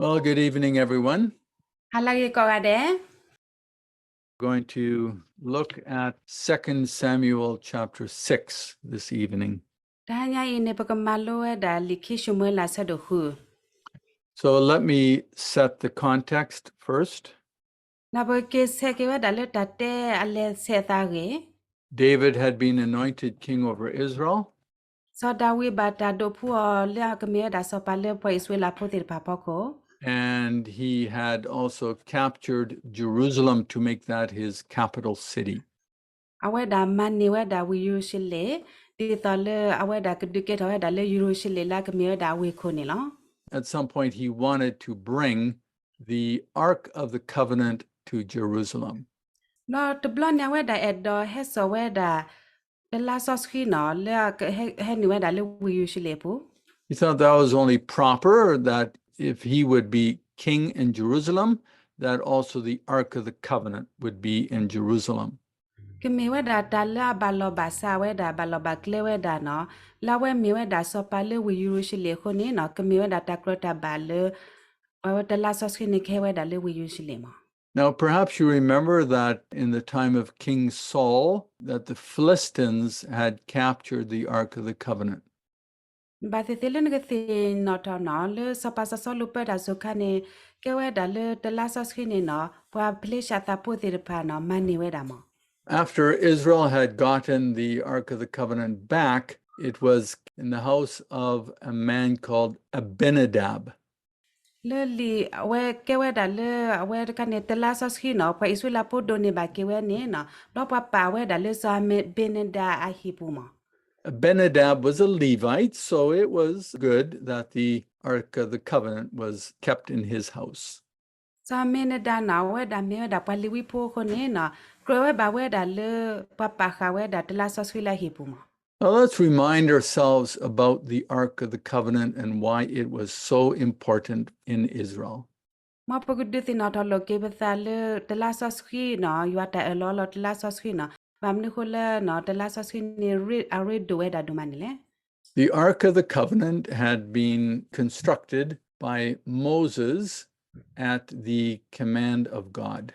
Well, good evening, everyone. ဟါလၢအဂ့ၤကိးဂၤဒဲး. Going to look at Second Samuel chapter six this evening. တဟါညါအံၤန့ၣ် ပကမၤလိဝဲဒၣ်လံာ်ခံၡမူၤအ့လးအဆၢဒိၣ်ဃု. So let me set the context first. ဒီးပက့ၤဆဲးက့ၤဝဲဒၣ်လၢတၢ်တဲအလဲၤဆဲးအသးအဂ့ၢ်. David had been anointed king over Israel. စီၤဒၤဝံးဘၣ်တၢ်ဒိးဖှူအီၤလၢအကမ့ၢ်ဝဲဒၣ်စီၤပၤလၢပှၤအံၣ်စရ့လးဖိသ့ၣ်တဖၣ်အဖီခိၣ်. And he had also captured Jerusalem to make that his capital city. အဝဲဒၣ်မၤန့ၢ်ဝဲဒၣ်ဝ့ၢ်ယရူၤၡလ့ၣ်, ဒ်သိးလၢအဝဲဒၣ်ကဒုးကဲထီၣ်ဝဲဒၣ်လၢယရူၤၡလ့ၣ်လၢအကမ့ၢ်ဝဲဒၣ်အဝ့ၢ်ခိၣ်န့ၣ်လီၤ. At some point, he wanted to bring the Ark of the Covenant to Jerusalem. ဒီးတဘျီန့ၣ်အဝဲဒၣ်အဲၣ်ဒိးဟဲစိာ်ဝဲဒၣ် တလါစီဆှံနီၤ လၢအကဟဲ ဟဲနုာ်ဝဲဒၣ်လၢဝ့ၢ်ယရူၤၡလ့ၣ်အပူၤ. He thought that was only proper that if he would be king in Jerusalem, that also the Ark of the Covenant would be in Jerusalem. ကမ့ၢ်ဝဲဒၣ်တၢ်လၢအဘၣ်လီၤဘၣ်စးဝဲဒၣ် ဘၣ်လီၤဘၣ်ကျဲဝဲဒၣ်နီၤ လၢအဝဲမ့ၢ်ဝဲဒၣ်စီၤပၤလၢဝ့ၢ်ယရူၤၡလ့ၣ်အဃိန့ၣ်နီၤ ကမ့ၢ်ဝဲဒၣ်တၢ်ကြၢးတၢ်ဘၣ်လၢ အဝဲတလါစီဆှံန့ၣ်ကဟဲဝဲဒၣ်လၢဝ့ၢ်ယရူၤၡလ့ၣ်မး. Now, perhaps you remember that in the time of King Saul, that the Philistines had captured the Ark of the Covenant. ဘၣ်သ့ၣ်သ့ၣ်လၢနကသ့ၣ်နီၣ်ထီၣ်နီၤ လၢစီၤပၤစီၤစီလူးပၢတၢ်စူၤခါန့ၣ် ကဲဝဲဒၣ်လၢတလါစီဆှံန့ၣ်နီၤ ပှၤဖလ့ၡသးဖိသ့ၣ်တဖၣ်နီၤ မၤန့ၢ်ဝဲဒၣ်မး. After Israel had gotten the Ark of the Covenant back, it was in the house of a man called Abinadab. လၢလံာ်အဝဲကဲဝဲဒၣ်လၢအဝဲတခါန့ၣ် တလါစီဆှံနီၤ ပှၤအံၣ်စရ့လးဖိဒိးန့ၢ်ဘၣ်က့ၤဝဲန့ၣ်နီၤ ဒီးပှၤပာ်ဝဲဒၣ်လၢစီၤအဘ့နဒၤအဟံၣ်ပူၤမး. Abinadab was a Levite, so it was good that the Ark of the Covenant was kept in his house. စီၤအဘ့နဒၤနီၤ အဝဲဒၣ်မ့ၢ်ဝဲဒၣ်ပှၤလ့ၤဝံဖိအဃိန့ၣ်နီၤ ကြၢးဝဲဘၣ်ဝဲဒၣ်လၢပှၤပာ်ဃာ်ဝဲဒၣ်တလါစီဆှံလၢအဟံၣ်ပူၤမး. Now let's remind ourselves about the Ark of the Covenant and why it was so important in Israel. မ်ပကဒုးသ့ၣ်နီၣ်ထီၣ်လိာ်က့ၤပသးလၢတလါစီဆှံနီၤ ယွၤတၢ်အၢၣ်လီၤလီၤတလါစီဆှံနီၤ ဘၣ်မနုၤဃိလၢနီၤ တလါစီဆှံန့ၣ် အရ့ဒိၣ်ဝဲဒၣ်ဒိၣ်မးန့ၣ်လဲၣ်. The Ark of the Covenant had been constructed by Moses at the command of God.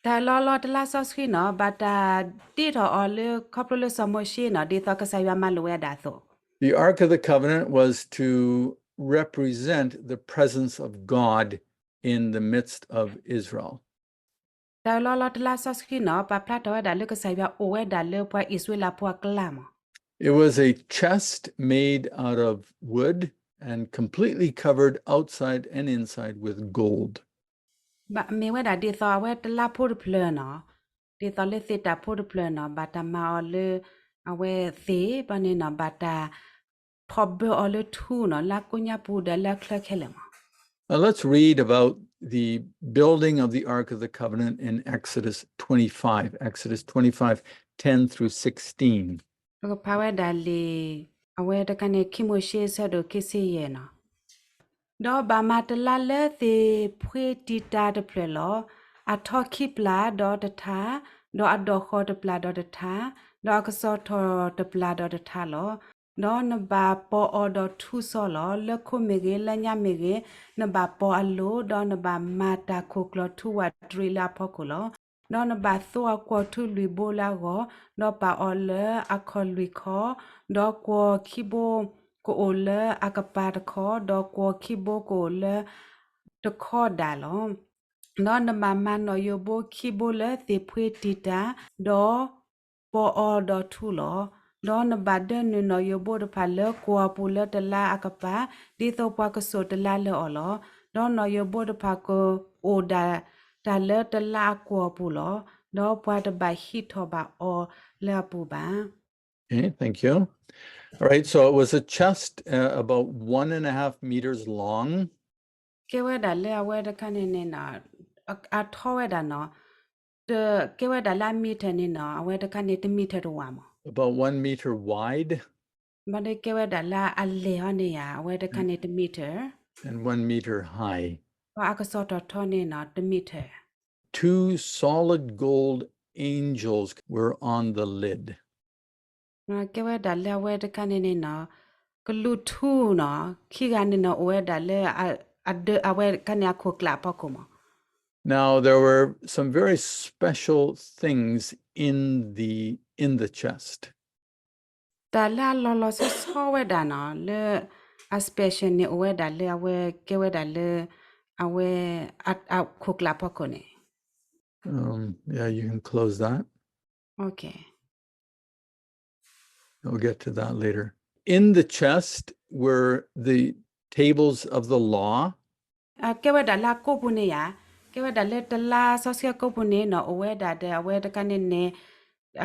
တၢ်အၢၣ်လီၤလီၤတလါစီဆှံနီၤ ဘၣ်တၢ်တ့ထီၣ်အီၤလၢခီဖျိလၢစီၤမိၤၡ့နီၤ ဒ်သိးကစၢ်ယွၤမၤလိာ်ဝဲဒၣ်အသိး. The Ark of the Covenant was to represent the presence of God in the midst of Israel. တၢ်အၢၣ်လီၤလီၤတလါစီဆှံနီၤ ပာ်ဖျါထီၣ်ဝဲဒၣ်လၢကစၢ်ယွၤအိၣ်ဝဲဒၣ်လၢပှၤအံၣ်စရ့လးဖိအကျါမး. It was a chest made out of wood and completely covered outside and inside with gold. ဘၣ်မ့ၢ်ဝဲဒၣ်ဒ်သိးအဝဲတလါဖိတဖျၢၣ်နီၤ ဒ်သိးလၢသ့ၣ်တၢ်ဖိတဖျၢၣ်နီၤ ဘၣ်တၢ်မၤအီၤလၢ အဝဲသ့ၣ် ဘၣ်န့ၣ်နီၤ ဘၣ်တၢ်ဖီၣ်ဘၢအီၤလၢထူနီၤ လၢကိးညါပူၤဒီးလၢအချၢခဲလၢာ်မး. Now let's read about the building of the Ark of the Covenant in Exodus twenty-five, Exodus twenty-five, ten through sixteen. ပကဖးဝဲဒၣ်လံာ် အဝဲတခါန့ၣ် ခံမိၤၡ့အဆၢဒိၣ်ခံဆံယဲၢ်နီၤ. ဒီးဘၣ်မၤတလါလၢသ့ၣ်ဖှ့တံာ်တာ်တဖျၢၣ်လီၤ. အထီခံပျၢ်ဒီးတထါ, ဒီးအဒီၣ်ဃီၤတပျၢ်ဒီးတထါ, ဒီးအကစီၤထီၣ်တပျၢ်ဒီးတထါလီၤ. ဒီးနဘၣ်ပီၣ်အီၤဒီးထူစီလီၤ. လၢခိမ့ၢ်ဂ့ၤ, လၢညါမ့ၢ်ဂ့ၤ, နဘၣ်ပီၣ်အလိၤ, ဒီးနဘၣ်မၤတၢ်ခိၣ်ကျၢၢ်ထူဝးတရံးလၢအဖီခိၣ်လီၤ. ဒီးနဘၣ်သိအကွီၢ်ထူလွံၢ်ဘိလၢအဂီၢ်, ဒီးပာ်အီၤလၢအခီၣ်လွံၢ်ခီ, ဒီးကွီၢ်ခံဘိကအိၣ်လၢအကပၤတခီ, ဒီးကွီၢ်ခံဘိကအိၣ်လၢတခီဒၣ်လီၤ. ဒီးနဘၣ်မၤနီၣ်ယိၤဘိခံဘိလၢသ့ၣ်ဖှ့တံာ်တာ်, ဒီးပီၣ်အီၤဒီးထူလီၤ. ဒီးနဘၣ်ဒၢနုာ်နီၣ်ယိၤဘိတဖၣ်လၢကွီၢ်အပူၤလၢတလါအကပၤ, ဒ်သိးပှၤကစိာ်တလါလၢအီၤလီၤ. ဒီးနီၣ်ယိၤဘိတဖၣ်ကအိၣ်ဒၣ်တၢ်လၢတလါအကွီၢ်အပူၤလီၤ. ဒီးပှၤတဘၣ်ဟံးထီၣ်ဘၣ်အီၤလၢအပူၤဘၣ်. Okay, thank you. All right, so it was a chest, uh, about one and a half meters long. ကဲဝဲဒၣ်လၢအဝဲတခါန့ၣ်န့ၣ်နီၤ, အ အထီဝဲဒၣ်နီၤ, တ ကဲဝဲဒၣ်လၢအမံၤထၢၣ်န့ၣ်နီၤ, အဝဲတခါန့ၣ်တမံၤထၢၣ်တဝၢ်မး. About one meter wide. ဘၣ်ဒီးကဲဝဲဒၣ်လၢအလဲၢ်အီၤန့ၣ်ဧါ, အဝဲတခါန့ၣ်တမံၤထၢၣ်. And one meter high. ဒီးအကစီၤထီၣ်ထီန့ၣ်နီၤ, တမံၤထၢၣ်. Two solid gold angels were on the lid. ကဲဝဲဒၣ်လၢအဝဲတခါန့ၣ်န့ၣ်နီၤ, ကလူးထူနီၤ, ခံဂၤန့ၣ်နီၤ အိၣ်ဝဲဒၣ်လၢအ အဒၢ အဝဲတခါန့ၣ်အခိၣ်ကျးအဖီခိၣ်မး. Now, there were some very special things in the, in the chest. တၢ်လၢအလီၤလီၤဆီဆီဝဲဒၣ်နီၤ လၢအ special န့ၣ် အိၣ်ဝဲဒၣ်လၢအဝဲကဲဝဲဒၣ်လၢ အဝဲ အ အခိၣ်ကျးအဖီခိၣ်န့ၣ်. Um, yeah, you can close that. Okay. We'll get to that later. In the chest were the tables of the law. အကဲဝဲဒၣ်လၢအကိးပူၤန့ၣ်ယါ, ကဲဝဲဒၣ်လၢတလါစီဆှံအကိးပူၤန့ၣ်နီၤ အိၣ်ဝဲဒၣ်ဒီးအဝဲတခါန့ၣ်န့ၣ်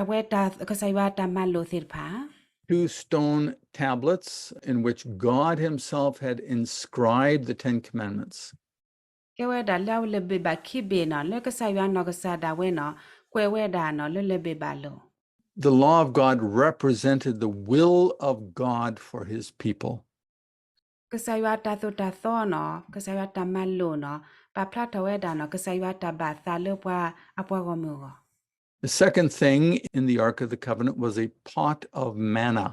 အဝဲတၢ် ကစၢ်ယွၤတၢ်မၤလိာ်သ့ၣ်တဖၣ် Two stone tablets in which God himself had inscribed the Ten Commandments. ကဲဝဲဒၣ်လၢအဝဲလၢၢ်ဘ့ၣ်ဘၣ်ခံဘ့ၣ်နီၤ လၢကစၢ်ယွၤနီၢ်ကစၢ်ဒၣ်ဝဲနီၤ ကွဲးဝဲဒၣ်နီၤ လၢလၢၢ်ဘ့ၣ်ဘၣ်လီၤ. The law of God represented the will of God for his people. ကစၢ်ယွၤတၢ်သိၣ်တၢ်သီနီၤ ကစၢ်ယွၤတၢ်မၤလိာ်နီၤ ပာ်ဖျါထီၣ်ဝဲဒၣ်နီၤ ကစၢ်ယွၤတၢ်ဘၣ်သးလၢပှၤအပှၤဂီၢ်မုၢ်အဂီၢ်. The second thing in the Ark of the Covenant was a pot of manna.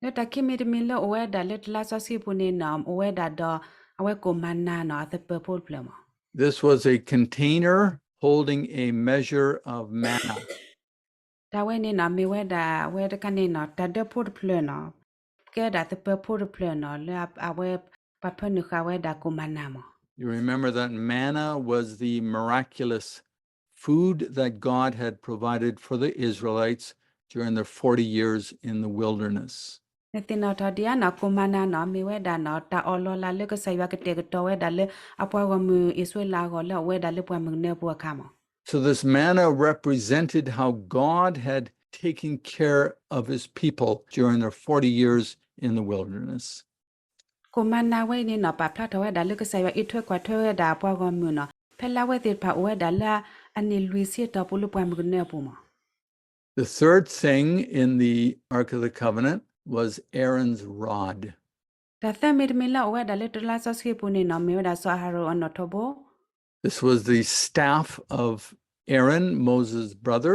လၢတၢ်ခံမံၤတမံၤလၢအိၣ်ဝဲဒၣ်လၢတလါစီဆှံပူၤန့ၣ်နီၤ အိၣ်ဝဲဒၣ်ဒီး အဝဲကိၣ်မၤနၤနီၤ အသပၢၤဖိတဖျၢၣ်မး. This was a container holding a measure of manna. တၢ်ဝဲန့ၣ်နီၤ မ့ၢ်ဝဲဒၣ်အဝဲတခါန့ၣ်နီၤ တၢ်ဒၢဖိတဖျၢၣ်နီၤ ကဲဒၣ်သပၢၤဖိတဖျၢၣ်နီၤ လၢအဝဲ ပှၤဖၢနုာ်ဃာ်ဝဲဒၣ်ကိၣ်မၤနၤမး. You remember that manna was the miraculous food that God had provided for the Israelites during their forty years in the wilderness. နသ့ၣ်နီၣ်ထီၣ်ဒံးဧါနီၤ ကိၣ်မၤနၤနီၤ မ့ၢ်ဝဲဒၣ်နီၤ တၢ်အီၣ်လီၤလၢ်လၢကစၢ်ယွၤကတဲာ်ကတီၤဝဲဒၣ်လၢအပှၤဂီၢ်မုၢ်အံၣ်စရ့လးအဂီၢ်လၢအဝဲဒၣ်လၢပှၢ်မုၢ်ကနၢအပူၤအခါမး. So this manna represented how God had taken care of his people during their forty years in the wilderness. ကိၣ်မၤနၤဝဲအံၤန့ၣ်နီၤ ပာ်ဖျါထီၣ်ဝဲဒၣ်လၢကစၢ်ယွၤအံးထွဲကွၢ်ထွဲဝဲဒၣ်အပှၤဂီၢ်မုၢ်နီၤ ဖဲလၢအဝဲသ့ၣ်တဖၣ်အိၣ်ဝဲဒၣ်လၢအနံၣ်လွံၢ်ဆံအတီၢ်ပူၤလၢပှၢ်မုၢ်ကနၢအပူၤမး. The third thing in the Ark of the Covenant was Aaron's rod. တၢ်သၢမံၤတမံၤလၢအိၣ်ဝဲဒၣ်လၢတလါစီဆှံပူၤန့ၣ်နီၤ မ့ၢ်ဝဲဒၣ်စီၤအၤဟရိၣ်အနီၣ်ထိးဘိ This was the staff of Aaron, Moses' brother.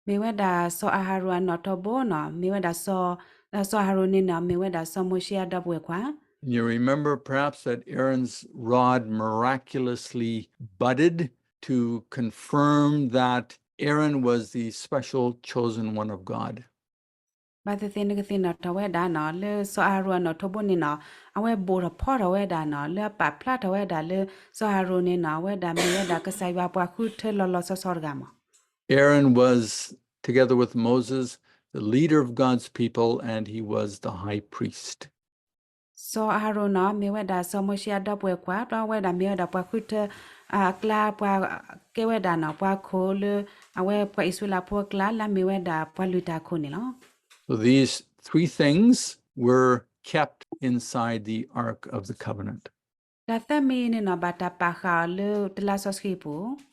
မ့ၢ်ဝဲဒၣ်စီၤအၤဟရိၣ်အနီၣ်ထိးဘိနီၤ မ့ၢ်ဝဲဒၣ် စီၤအၤဟရိၣ်န့ၣ်နီၤ မ့ၢ်ဝဲဒၣ်စီၤမိၤၡ့အဒီပုၢ်ဝဲၢ်ခွါ. And you remember perhaps that Aaron's rod miraculously budded to confirm that Aaron was the special chosen one of God. ဘၣ်သ့ၣ်သ့ၣ်နကသ့ၣ်နီၣ်ထီၣ်ဝဲဒၣ်နီၤ လၢစီၤအၤဟရိၣ်အနီၣ်ထိးဘိန့ၣ်နီၤ အဝဲဘိၣ်ထီၣ်ဖီထီၣ်ဝဲဒၣ်နီၤ လၢအပာ်ဖျါထီၣ်ဝဲဒၣ်လၢ စီၤအၤဟရိၣ်န့ၣ်နီၤ အဝဲဒၣ်မ့ၢ်ဝဲဒၣ်ကစၢ်ယွၤပှၤဃုထၢလီၤလီၤဆီဆီတဂၤမး. Aaron was, together with Moses, the leader of God's people, and he was the high priest. စီၤအၤဟရိၣ်နီၤ မ့ၢ်ဝဲဒၣ်စီၤမိၤၡ့အဒီပုၢ်ဝဲၢ်ခွါ ဒီးအဝဲဒၣ်မ့ၢ်ဝဲဒၣ်ပှၤဃုထၢ အကျါ ပှၤကဲဝဲဒၣ်နီၤ ပှၤခိၣ်လၢ အဝဲပှၤအံၣ်စရ့လးဖိအကျါ လၢအမ့ၢ်ဝဲဒၣ်ပှၤလုၢ်တၢ်အခိၣ်န့ၣ်လီၤ. So these three things were kept inside the Ark of the Covenant. တၢ်သၢမံၤအံၤန့ၣ်နီၤ ဘၣ်တၢ်ပာ်ဃာ်အီၤလၢတလါစီဆှံအပူၤ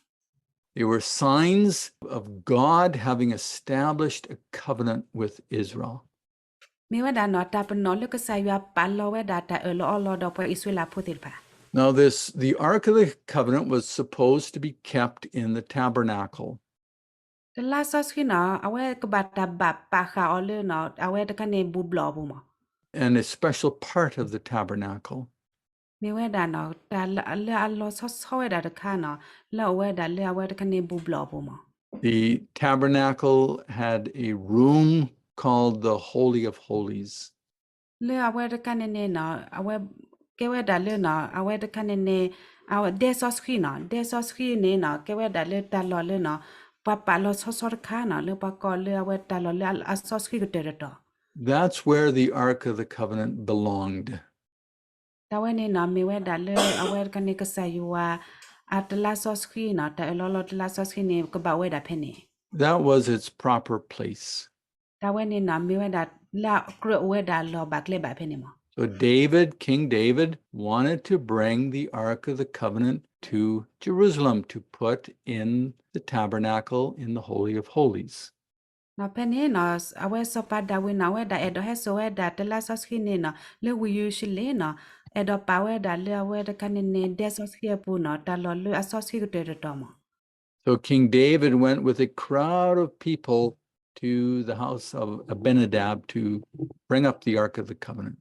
They were signs of God having established a covenant with Israel. မ့ၢ်ဝဲဒၣ်နီၤ တၢ်ပနီၣ်လၢကစၢ်ယွၤပာ်လီၤဝဲဒၣ်တၢ်အၢၣ်လီၤအီလီၤဒီးပှၤအံၣ်စရ့လးဖိသ့ၣ်တဖၣ်. Now this, the Ark of the Covenant was supposed to be kept in the tabernacle. တလါစီဆှံနီၤ အဝဲကဘၣ်တၢ်ဘၣ်ပာ်ဃာ်အီၤလၢ အဝဲတခါန့ၣ်ဘူၣ်ဘျီၣ်အပူၤမး And a special part of the tabernacle. မ့ၢ်ဝဲဒၣ်နီၤ တၢ်လၢအလီၤဆီဆီဝဲဒၣ်တခါနီၤ လၢအအိၣ်ဝဲဒၣ်လၢအဝဲတခါန့ၣ်ဘူၣ်ဘျီၣ်အပူၤမး The tabernacle had a room called the Holy of Holies. လၢအဝဲတခါန့ၣ်န့ၣ်နီၤ အဝဲကဲဝဲဒၣ်လၢနီၤ အဝဲတခါန့ၣ်န့ၣ် အဝဲဒဲစီဆှံနီၤ ဒဲစီဆှံန့ၣ်နီၤ ကဲဝဲဒၣ်လၢတၢ်လီၢ်လၢနီၤ ပှၤပာ်လီၤဆီဆီတခါနီၤ လၢပှၤကိးလၢအဝဲတၢ်လီၢ်လၢအစီဆှံကတၢၢ်တတီၤ That's where the Ark of the Covenant belonged. တၢ်ဝဲန့ၣ်နီၤ မ့ၢ်ဝဲဒၣ်လၢအဝဲတခါန့ၣ် ကစၢ်ယွၤ အတလါစီဆှံနီၤ တၢ်အၢၣ်လီၤလီၤတလါစီဆှံန့ၣ် ကဘၣ်အိၣ်ဝဲဒၣ်ဖဲန့ၣ် That was its proper place. တၢ်ဝဲန့ၣ်နီၤ မ့ၢ်ဝဲဒၣ်လၢအကြၢးအိၣ်ဝဲဒၣ်လီၢ်ဘၣ်ကျဲဘၣ်ဖဲန့ၣ်မး So David, King David, wanted to bring the Ark of the Covenant to Jerusalem to put in the tabernacle in the Holy of Holies. နီၤ ဖဲန့ၣ်နီၤ အဝဲစီၤပၤဒၤဝံးနီၤ အဝဲဒၣ်အဲၣ်ဒိးဟဲစိာ်ဝဲဒၣ်တလါစီဆှံန့ၣ်နီၤ လၢဝ့ၢ်ယရူၤၡလ့ၣ်နီၤ အဲၣ်ဒိးပာ်ဝဲဒၣ်လၢအဝဲတခါန့ၣ်န့ၣ် ဒဲစီဆှံအပူၤနီၤ တၢ်လီၢ်လၢအစီဆှံကတၢၢ်တတီၤမး So King David went with a crowd of people to the house of Abinadab to bring up the Ark of the Covenant.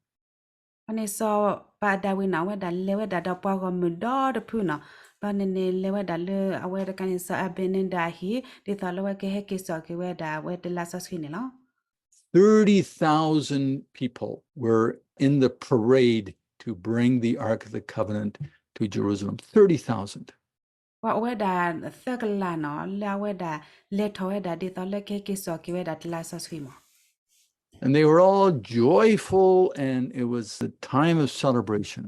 အန့ၣ်စီၤပၤဒၤဝံးန့ၣ် အဝဲဒၣ်လဲၤဝဲဒၣ်ဒီးပှၤဂီၢ်မုၢ်ဒီတဖုန့ၣ်, ဘျီန့ၣ်န့ၣ် လဲၤဝဲဒၣ်လၢအဝဲတခါန့ၣ် စီၤအဘ့နဒၤအဟံၣ် ဒ်သိးလၢအဝဲကဟဲက့ၤစိာ်က့ၤဝဲဒၣ်အဝဲတလါစီဆှံန့ၣ်လီၤ. Thirty thousand people were in the parade to bring the Ark of the Covenant to Jerusalem. Thirty thousand. ပှၤအိၣ်ဝဲဒၣ်သၢကလးန့ၣ် လၢအဝဲဒၣ်လဲၤထီၣ်ဝဲဒၣ်ဒ်သိးလၢကဟဲက့ၤစိာ်က့ၤဝဲဒၣ်တလါစီဆှံမး. And they were all joyful, and it was the time of celebration.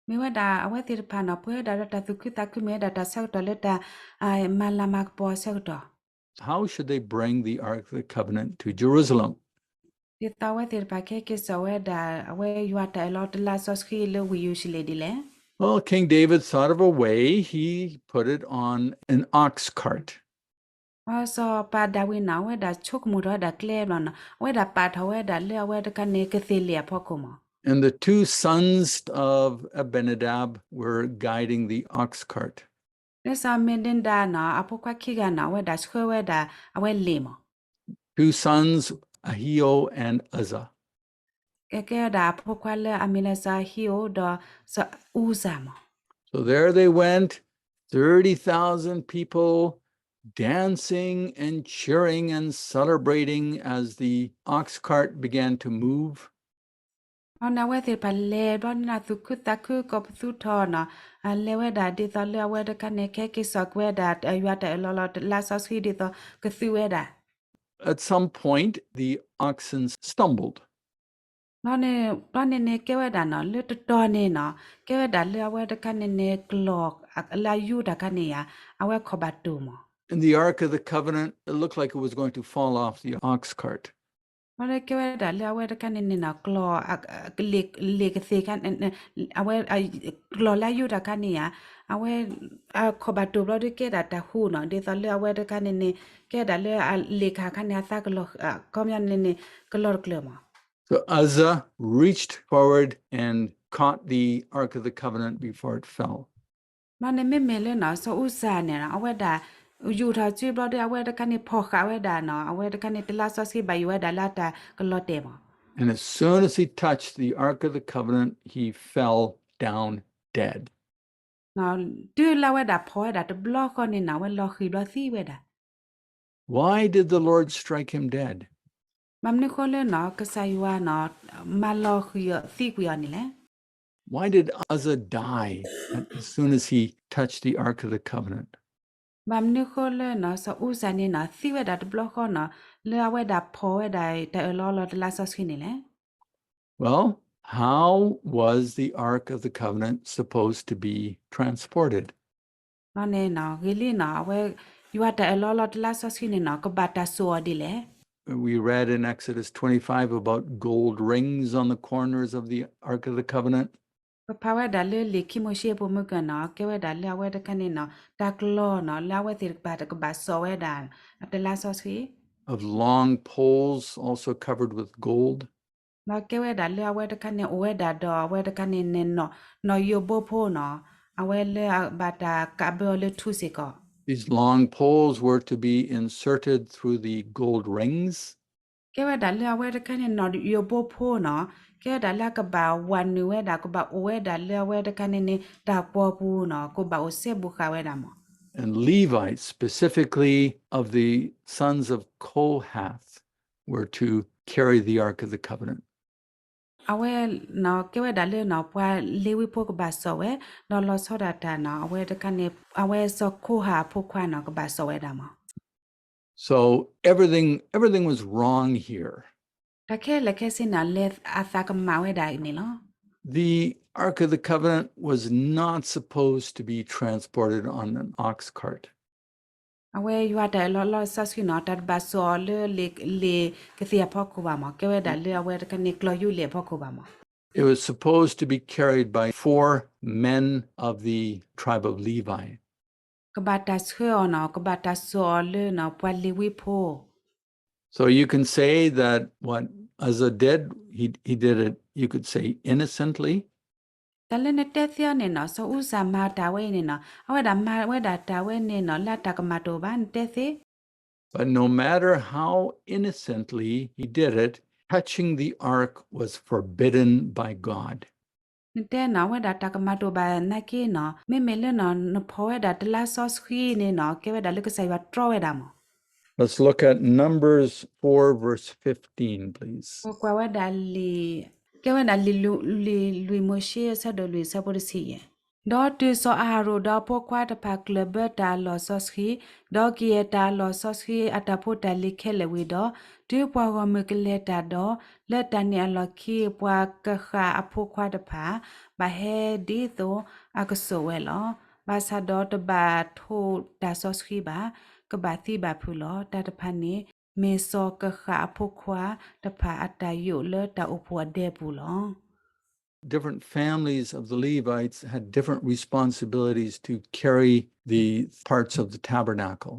မ့ၢ်ဝဲဒၣ်အဝဲသ့ၣ်တဖၣ်န့ၣ် ပှဲၤဝဲဒၣ်ဒီးတၢ်သူၣ်ခုသးခု မ့ၢ်ဝဲဒၣ်တၢ်ဆၢကတီၢ်လၢတၢ်မၤလၤမၤကပီၤအဆၢကတီၢ် How should they bring the Ark of the Covenant to Jerusalem? ဒ်သိးအဝဲသ့ၣ်တဖၣ်ကဟဲက့ၤစိာ်ဝဲဒၣ် အဝဲယွၤတၢ်အၢၣ်လီၤတလါစီဆှံလၢဝ့ၢ်ယရူၤၡလ့ၣ်ဒ်လဲၣ်. Well, King David thought of a way. He put it on an ox cart. စီၤပၤဒၤဝံးန့ၣ် အဝဲဒၣ်ဆိကမိၣ်ထီၣ်ဝဲဒၣ်ကျဲဘျီန့ၣ် အဝဲဒၣ်ပာ်ထီၣ်ဝဲဒၣ်လၢအဝဲတခါန့ၣ် ကသ့ၣ်လ့ၣ်အဖီခိၣ်မး. And the two sons of Abinadab were guiding the ox cart. လၢစီၤအဘ့နဒၤန့ၣ် အဖိခွါခံဂၤန့ၣ် အဝဲဒၣ်ဆှၢဝဲဒၣ်အဝဲလ့ၣ်မး. Two sons, Ahio and Uzzah. ကဲဝဲဒၣ်အဖိခွါလၢအမ့ၢ်လၢစီၤအဟံအိၣ်ဒီးစီၤအူစၤမး. So there they went, thirty thousand people dancing and cheering and celebrating as the ox cart began to move. အန့ၣ်အဝဲသ့ၣ်တဖၣ်လဲၤဘျီန့ၣ် သူၣ်ခုသးခုကိးပသူထီၣ်န့ၣ် လဲၤဝဲဒၣ်ဒ်သိးလၢအဝဲတခါန့ၣ် ကဟဲက့ၤစိာ်က့ၤဝဲဒၣ် ယွၤတၢ်အၢၣ်လီၤလီၤတလါစီဆှံဒ်သိးကသုဝဲဒၣ် At some point, the oxen stumbled. ဘျီန့ၣ်န့ၣ် ကဲဝဲဒၣ်န့ၣ် လၢတတီၤန့ၣ်န့ၣ် ကဲဝဲဒၣ်လၢအဝဲတခါန့ၣ်န့ၣ် ကျီၢ်လၢအယူတၢ်ခါန့ၣ်ဧါ အဝဲခီၣ်ဘၣ်တိၢ်မး. In the Ark of the Covenant, it looked like it was going to fall off the ox cart. ဘျီန့ၣ်ကဲဝဲဒၣ်လၢအဝဲတခါန့ၣ်န့ၣ်န့ၣ် ကျီၢ် လ့ၣ်ကသ့ၣ်ခါ အဝဲ ကျီၢ်လၢအယူတၢ်ခါန့ၣ်ဧါ အဝဲ အခီၣ်ဘၣ်တိၢ်ဘျီဒီးကဲဒၣ်တၢ်ဟူးန့ၣ် ဒ်သိးလၢအဝဲတခါန့ၣ်န့ၣ် ကဲဒၣ်လၢအလ့ၣ်ခါခါန့ၣ် အသးကလီၢ် ခီပညီန့ၣ်န့ၣ် ကလီၢ်တကျၢၤမး. So Uzzah reached forward and caught the Ark of the Covenant before it fell. ဘျီန့ၣ်မ့မ့ၢ်လၢန့ၣ် စီၤအူစၤန့ၣ် အဝဲဒၣ် ယူာ်ထီၣ်စုဘျီဒီး အဝဲတခါန့ၣ် ဖီၣ်ဃာ်ဝဲဒၣ်န့ၣ် အဝဲတခါန့ၣ် တလါစီဆှံဘၣ်ယိၣ်ဝဲဒၣ်လၢအတၢ်ကလီၤတဲာ်မး. And as soon as he touched the Ark of the Covenant, he fell down dead. တုၤလၢအဝဲဒၣ်ဖီၣ်ဝဲဒၣ်တဘျီဃီန့ၣ်န့ၣ် အဝဲလီၤဃံၤဘျီသံဝဲဒၣ်. Why did the Lord strike him dead? ဘၣ်မနုၤဃိလၢန့ၣ် ကစၢ်ယွၤန့ၣ် မၤလီၤဃံၤအီၤသံကွံာ်အီၤန့ၣ်လဲၣ်. Why did Uzzah die as soon as he touched the Ark of the Covenant? ဘၣ်မနုၤဃိလၢန့ၣ် စီၤအူစၤန့ၣ်န့ၣ် သံဝဲဒၣ်တဘျီဃီန့ၣ် လၢအဝဲဒၣ်ဖီၣ်ဝဲဒၣ်တၢ်အၢၣ်လီၤလီၤတလါစီဆှံန့ၣ်လဲၣ်. Well, how was the Ark of the Covenant supposed to be transported? ဘျီန့ၣ်န့ၣ် ဂ့ၤလံန့ၣ် အဝဲ ယွၤတၢ်အၢၣ်လီၤလီၤတလါစီဆှံန့ၣ်န့ၣ် ကဘၣ်တၢ်စိာ်အီၤဒ်လဲၣ်. We read in Exodus twenty-five about gold rings on the corners of the Ark of the Covenant. ပဖးဝဲဒၣ်လၢလံာ်ခံမိၤၡ့အပူၤမုၢ်ကၢန့ၣ် ကဲဝဲဒၣ်လၢအဝဲတခါန့ၣ်န့ၣ် တၢ်ကျီၢ်န့ၣ် လၢအဝဲသ့ၣ်တဖၣ်ကဘၣ်စိာ်ဝဲဒၣ် တလါစီဆှံ Of long poles also covered with gold. ဒီးကဲဝဲဒၣ်လၢအဝဲတခါန့ၣ် အိၣ်ဝဲဒၣ်ဒီးအဝဲတခါန့ၣ်န့ၣ် နီၣ်ယိၤဘိဖိန့ၣ် အဝဲလၢအဘၣ်တၢ်ကးဘၢအီၤလၢထူစ့ၢ်ကီး These long poles were to be inserted through the gold rings. ကဲဝဲဒၣ်လၢအဝဲတခါန့ၣ် နီၣ်ယိၤဘိဖိန့ၣ် ကဲဝဲဒၣ်လၢအကဘၣ်ဝးနုာ်ဝဲဒၣ် ကဘၣ်အိၣ်ဝဲဒၣ်လၢအဝဲတခါန့ၣ်န့ၣ် တၢ်ကွီၤပူၤန့ၣ် ကဘၣ်အိၣ်စဲဘူးဃာ်ဝဲဒၣ်မး And Levites, specifically of the sons of Kohath, were to carry the Ark of the Covenant. အဝဲန့ၣ် ကဲဝဲဒၣ်လၢန့ၣ် ပှၤလ့ၤဝံဖိကဘၣ်စိာ်ဝဲ ဒီးလီၤဆီဒၣ်တၢ်န့ၣ် အဝဲတခါန့ၣ် အဝဲစီၤကိဟၣ်အဖိခွါန့ၣ် ကဘၣ်စိာ်ဝဲဒၣ်မး So everything, everything was wrong here. တၢ်ခဲလၢာ်ခဲဆ့န့ၣ် လဲၤအသးကမၣ်ဝဲဒၣ်န့ၣ်လီၤ The Ark of the Covenant was not supposed to be transported on an ox cart. အဝဲယွၤတၢ်အၢၣ်လီၤလီၤစီဆှံန့ၣ် တၢ်တဘၣ်စိာ်အီၤလၢလ့ၣ်ကသ့ၣ်အဖီခိၣ်ဘၣ်မး ကဲဝဲဒၣ်လၢအဝဲတခါန့ၣ် ကျီၢ်ယူလ့ၣ်အဖီခိၣ်ဘၣ်မး It was supposed to be carried by four men of the tribe of Levi. ကဘၣ်တၢ်ဆှၢအီၤန့ၣ် ကဘၣ်တၢ်စိာ်အီၤလၢန့ၣ် ပှၤလ့ၤဝံဖိ So you can say that what Uzzah did, he, he did it, you could say, innocently. တၢ်လၢနတဲသ့အီၤန့ၣ်န့ၣ် စီၤအူစၤမၤတၢ်ဝဲအံၤန့ၣ်န့ၣ် အဝဲဒၣ်မၤဝဲဒၣ်တၢ်ဝဲန့ၣ်န့ၣ် လၢတၢ်ကမၣ်တအိၣ်ဘၣ် နတဲသ့ But no matter how innocently he did it, touching the ark was forbidden by God. နတဲနီၤ အဝဲဒၣ်တၢ်ကမၤတအိၣ်ဘၣ်နာ်က့နီၤ မ့မ့ၢ်လၢနီၤ နဖီၣ်ဝဲဒၣ်တလါစီဆှံန့ၣ်နီၤ ကဲဝဲဒၣ်လၢကစၢ်ယွၤတြီဝဲဒၣ်မး. Let's look at Numbers four, verse fifteen, please. ပကွၢ်ဝဲဒၣ်လံာ်, ကဲဝဲဒၣ်လံာ်လွံၢ်, လံာ်လွံၢ်မိၤၡ့အဆၢဒိၣ်လွံၢ်အဆၢဖိတဆံယဲၢ်. ဒီးတုၤစီၤအၤဟရိၣ်ဒီးအဖိခွါတဖၣ်ကျၢၢ်ဘၢတၢ်အလီၢ်စီဆှံ, ဒီးကယဲၢ်တၢ်အလီၢ်စီဆှံအတၢ်ဖိတၢ်လံၤခဲလၢာ်ဝံၤဒီး, တုၤပှၤဂီၢ်မုၢ်ကလဲၤတၢ်ဒီး, လၢတၢ်န့ၣ်အလီၢ်ခံ ပှၤကဃၣ်အဖိခွါတဖၣ် ဘၣ်ဟဲဒ်သိးအကစိာ်ဝဲလီၤ. ဘၣ်ဆၣ်ဒီးတဘၣ်ထိးတၢ်စီဆှံဘၣ်, ကဘၣ်သံဘၣ်ဖုးလီၤ. တၢ်တဖၣ်န့ၣ် မ့ၢ်စီၤကဃၣ်အဖိခွါတဖၣ်အတၢ်ယိးလၢတၢ်အိၣ်ဖှိၣ်အဒဲပူၤလီၤ. Different families of the Levites had different responsibilities to carry the parts of the tabernacle.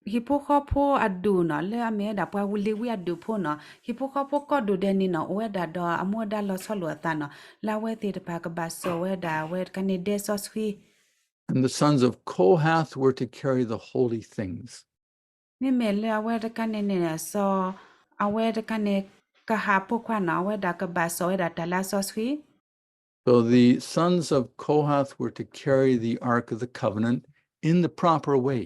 ဟံၣ်ဖိဃီဖိအဒူၣ်နီၤ လၢအမ့ၢ်ဝဲဒၣ်ပှၤဝံၤလ့ၤဝံအဒူၣ်ဖိနီၤ ဟံၣ်ဖိဃီဖိကိးဒူၣ်ဒဲးန့ၣ်နီၤ အိၣ်ဝဲဒၣ်ဒီးအမူအဒါလီၤဆီလိာ်အသးနီၤ လၢအဝဲသ့ၣ်တဖၣ်ကဘၣ်စိာ်ဝဲဒၣ်အဝဲတခါန့ၣ်ဒဲစီဆှံ And the sons of Kohath were to carry the holy things. မ့မ့ၢ်လၢအဝဲတခါန့ၣ်န့ၣ် စီၤ, အဝဲတခါန့ၣ် ကဟၣ်အဖိခွါနီၤ အဝဲဒၣ်ကဘၣ်စိာ်ဝဲဒၣ်တၢ်လၢအစီဆှံ So the sons of Kohath were to carry the Ark of the Covenant in the proper way.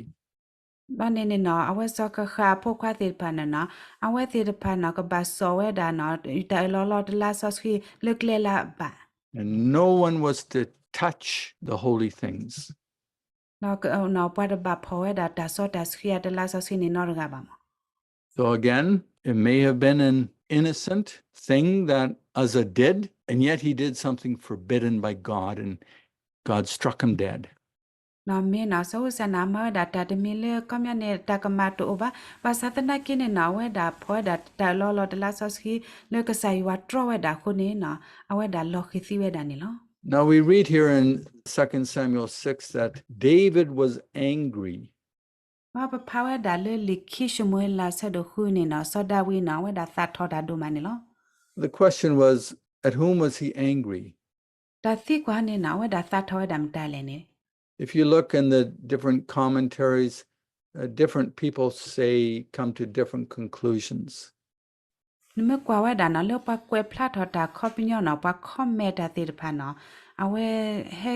ဘၣ်န့ၣ်န့ၣ်နီၤ အဝဲစီၤကဃၣ်အဖိခွါသ့ၣ်တဖၣ်န့ၣ်နီၤ အဝဲသ့ၣ်တဖၣ်နီၤ ကဘၣ်စိာ်ဝဲဒၣ်နီၤ တၢ်အၢၣ်လီၤလီၤတလါစီဆှံလၢကျဲလၢအဘၣ် And no one was to touch the holy things. ပှၤတဘၣ်ဖီၣ်ဝဲဒၣ်တၢ်စီတၢ်ဆှံအတလါစီဆှံန့ၣ်နီတဂၤဘၣ်မး So again, it may have been an innocent thing that Uzzah did, and yet he did something forbidden by God, and God struck him dead. နီၤမ့ၢ်နီၤ စီၤအူစၤန့ၣ် အမၤဝဲဒၣ်တၢ်တမံၤလၢခီပညီန့ၣ် တၢ်ကမၣ်တအိၣ်ဘၣ်, ဘၣ်ဆၣ်သနာ်က့န့ၣ်နီၤ အဝဲဒၣ်ဖီၣ်ဝဲဒၣ်တၢ်အၢၣ်လီၤလီၤတလါစီဆှံ လၢကစၢ်ယွၤတြီဝဲဒၣ်အဃိန့ၣ်နီၤ အဝဲဒၣ်လီၤဃံၤသံဝဲဒၣ်န့ၣ်လီၤ. Now we read here in Second Samuel six that David was angry. ပဖးဝဲဒၣ်လၢလံာ်ခံၡမူၤအ့လးဆၢဒိၣ်ဃုန့ၣ်နီၤ စီၤဒၤဝံးနီၤ အဝဲဒၣ်သးထီၣ်တၢ်ဒိၣ်မးန့ၣ်လီၤ. The question was, at whom was he angry? တၢ်သံကွၢ်န့ၣ်နီၤ အဝဲဒၣ်သးထီၣ်ဝဲဒၣ်မတၤလဲၣ်န့ၣ် If you look in the different commentaries, uh, different people say, come to different conclusions. နမ့ၢ်ကွၢ်ဝဲဒၣ်နီၤ လၢပှၤကွဲးဖျါထီၣ်တၢ်ခီပညီနီၤ ပှၤ comment တၢ်သ့ၣ်တဖၣ်နီၤ အဝဲဟဲ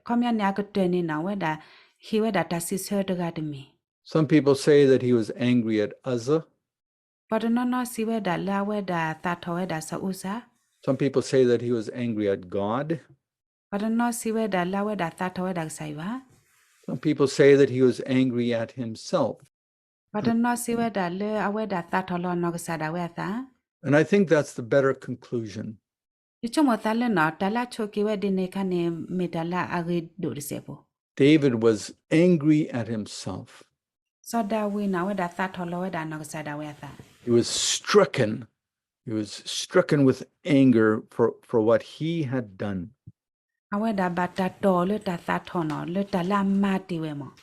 ခီပညီန့ၣ် အကတၢၢ်န့ၣ်နီၤ အဝဲဒၣ်ဟ့ၣ်ဝဲဒၣ်တၢ်စံးဆၢတဂၤတမံၤ Some people say that he was angry at Uzzah. ပှၤတနီၤနီၤစံးဝဲဒၣ်လၢအဝဲဒၣ်သးထီၣ်ဝဲဒၣ်စီၤအူစၤ Some people say that he was angry at God. ပှၤတနီၤစံးဝဲဒၣ်လၢအဝဲဒၣ်သးထီၣ်ဝဲဒၣ်ကစၢ်ယွၤ Some people say that he was angry at himself. ပှၤတနီၤစံးဝဲဒၣ်လၢအဝဲဒၣ်သးထီၣ်လီၤအနီၢ်ကစၢ်ဒၣ်ဝဲအသး And I think that's the better conclusion. ယဆိကမိၣ်သးလၢနီၤ တၢ်လၢအဆိးက့ၤဝဲဒ်န့ၣ်အခါန့ၣ် မ့ၢ်တၢ်လၢအဂ့ၤဒိၣ်တစဲးဖိ David was angry at himself. စီၤဒၤဝံးန့ၣ် အဝဲဒၣ်သးထီၣ်လီၤဝဲဒၣ်အနီၢ်ကစၢ်ဒၣ်ဝဲအသး He was stricken. He was stricken with anger for, for what he had done. အဝဲဒၣ်ဘၣ်တၢ်တီၢ်လၢတၢ်သးထီၣ်နီၤ လၢတၢ်လၢအမၤတ့ၢ်ဝဲမး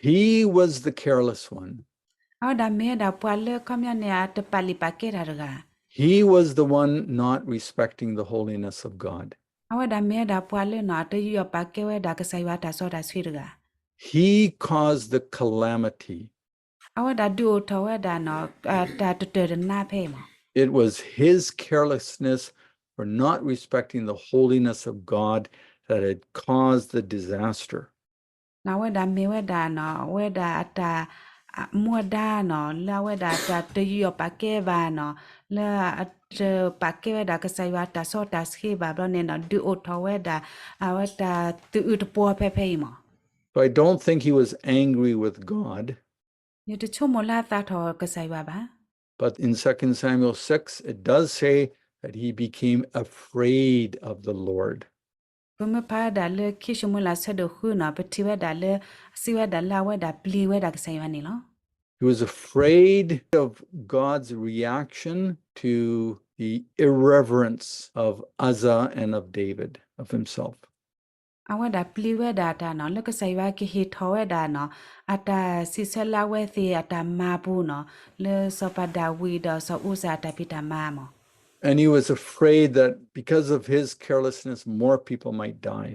He was the careless one. အဝဲဒၣ်မ့ၢ်ဝဲဒၣ်ပှၤလၢခီပညီန့ၣ် အတပာ်လုၢ်ပာ်ကဲတၢ်တဂၤ He was the one not respecting the holiness of God. အဝဲဒၣ်မ့ၢ်ဝဲဒၣ်ပှၤလၢနီၤ တယူးယီၣ်ပာ်ကဲဝဲဒၣ်ကစၢ်ယွၤတၢ်စီတၢ်ဆှံတဂၤ He caused the calamity. အဝဲဒၣ်ဒုးအိၣ်ထီၣ်ဝဲဒၣ်နီၤ တၢ်တတၢၢ်တနါဖဲအံၤမး It was his carelessness for not respecting the holiness of God that had caused the disaster. နီၤ အဝဲဒၣ်မ့ၢ်ဝဲဒၣ်နီၤ အဝဲဒၣ်အတၢ် မူအဒါနီၤ လၢအဝဲဒၣ်တၢ်တယူးယီၣ်ပာ်ကဲဘၣ်နီၤ လၢအတပာ်ကဲဝဲဒၣ်ကစၢ်ယွၤတၢ်စီတၢ်ဆှံဘၣ်ဘျီန့ၣ်နီၤ ဒုးအိၣ်ထီၣ်ဝဲဒၣ် အဝဲတၢ်သူၣ်အုးသးအုးဖဲဖဲအံၤမး So I don't think he was angry with God. ယတဆိကမိၣ်လၢအသးထီၣ်ကစၢ်ယွၤဘၣ် But in Second Samuel six, it does say that he became afraid of the Lord. ပမ့ၢ်ဖးဝဲဒၣ်လၢခံၡမူၤအ့လးဆၢဒိၣ်ဃုနီၤ ပထံၣ်ဝဲဒၣ်လၢ စံးဝဲဒၣ်လၢအဝဲဒၣ်ပျံၤဝဲဒၣ်ကစၢ်ယွၤန့ၣ်လီၤ He was afraid of God's reaction to the irreverence of Uzzah and of David, of himself. အဝဲဒၣ်ပျံၤဝဲဒၣ်တၢ်နီၤ လၢကစၢ်ယွၤကဟ့ၣ်ထီၣ်ဝဲဒၣ်နီၤ အတၢ်စံးဆၢလၢအဝဲသ့ၣ်အတၢ်မၤအပူၤနီၤ လၢစီၤပၤဒၤဝံးဒီးစီၤအူစၤအတၢ်ဖံးတၢ်မၤမး And he was afraid that because of his carelessness, more people might die.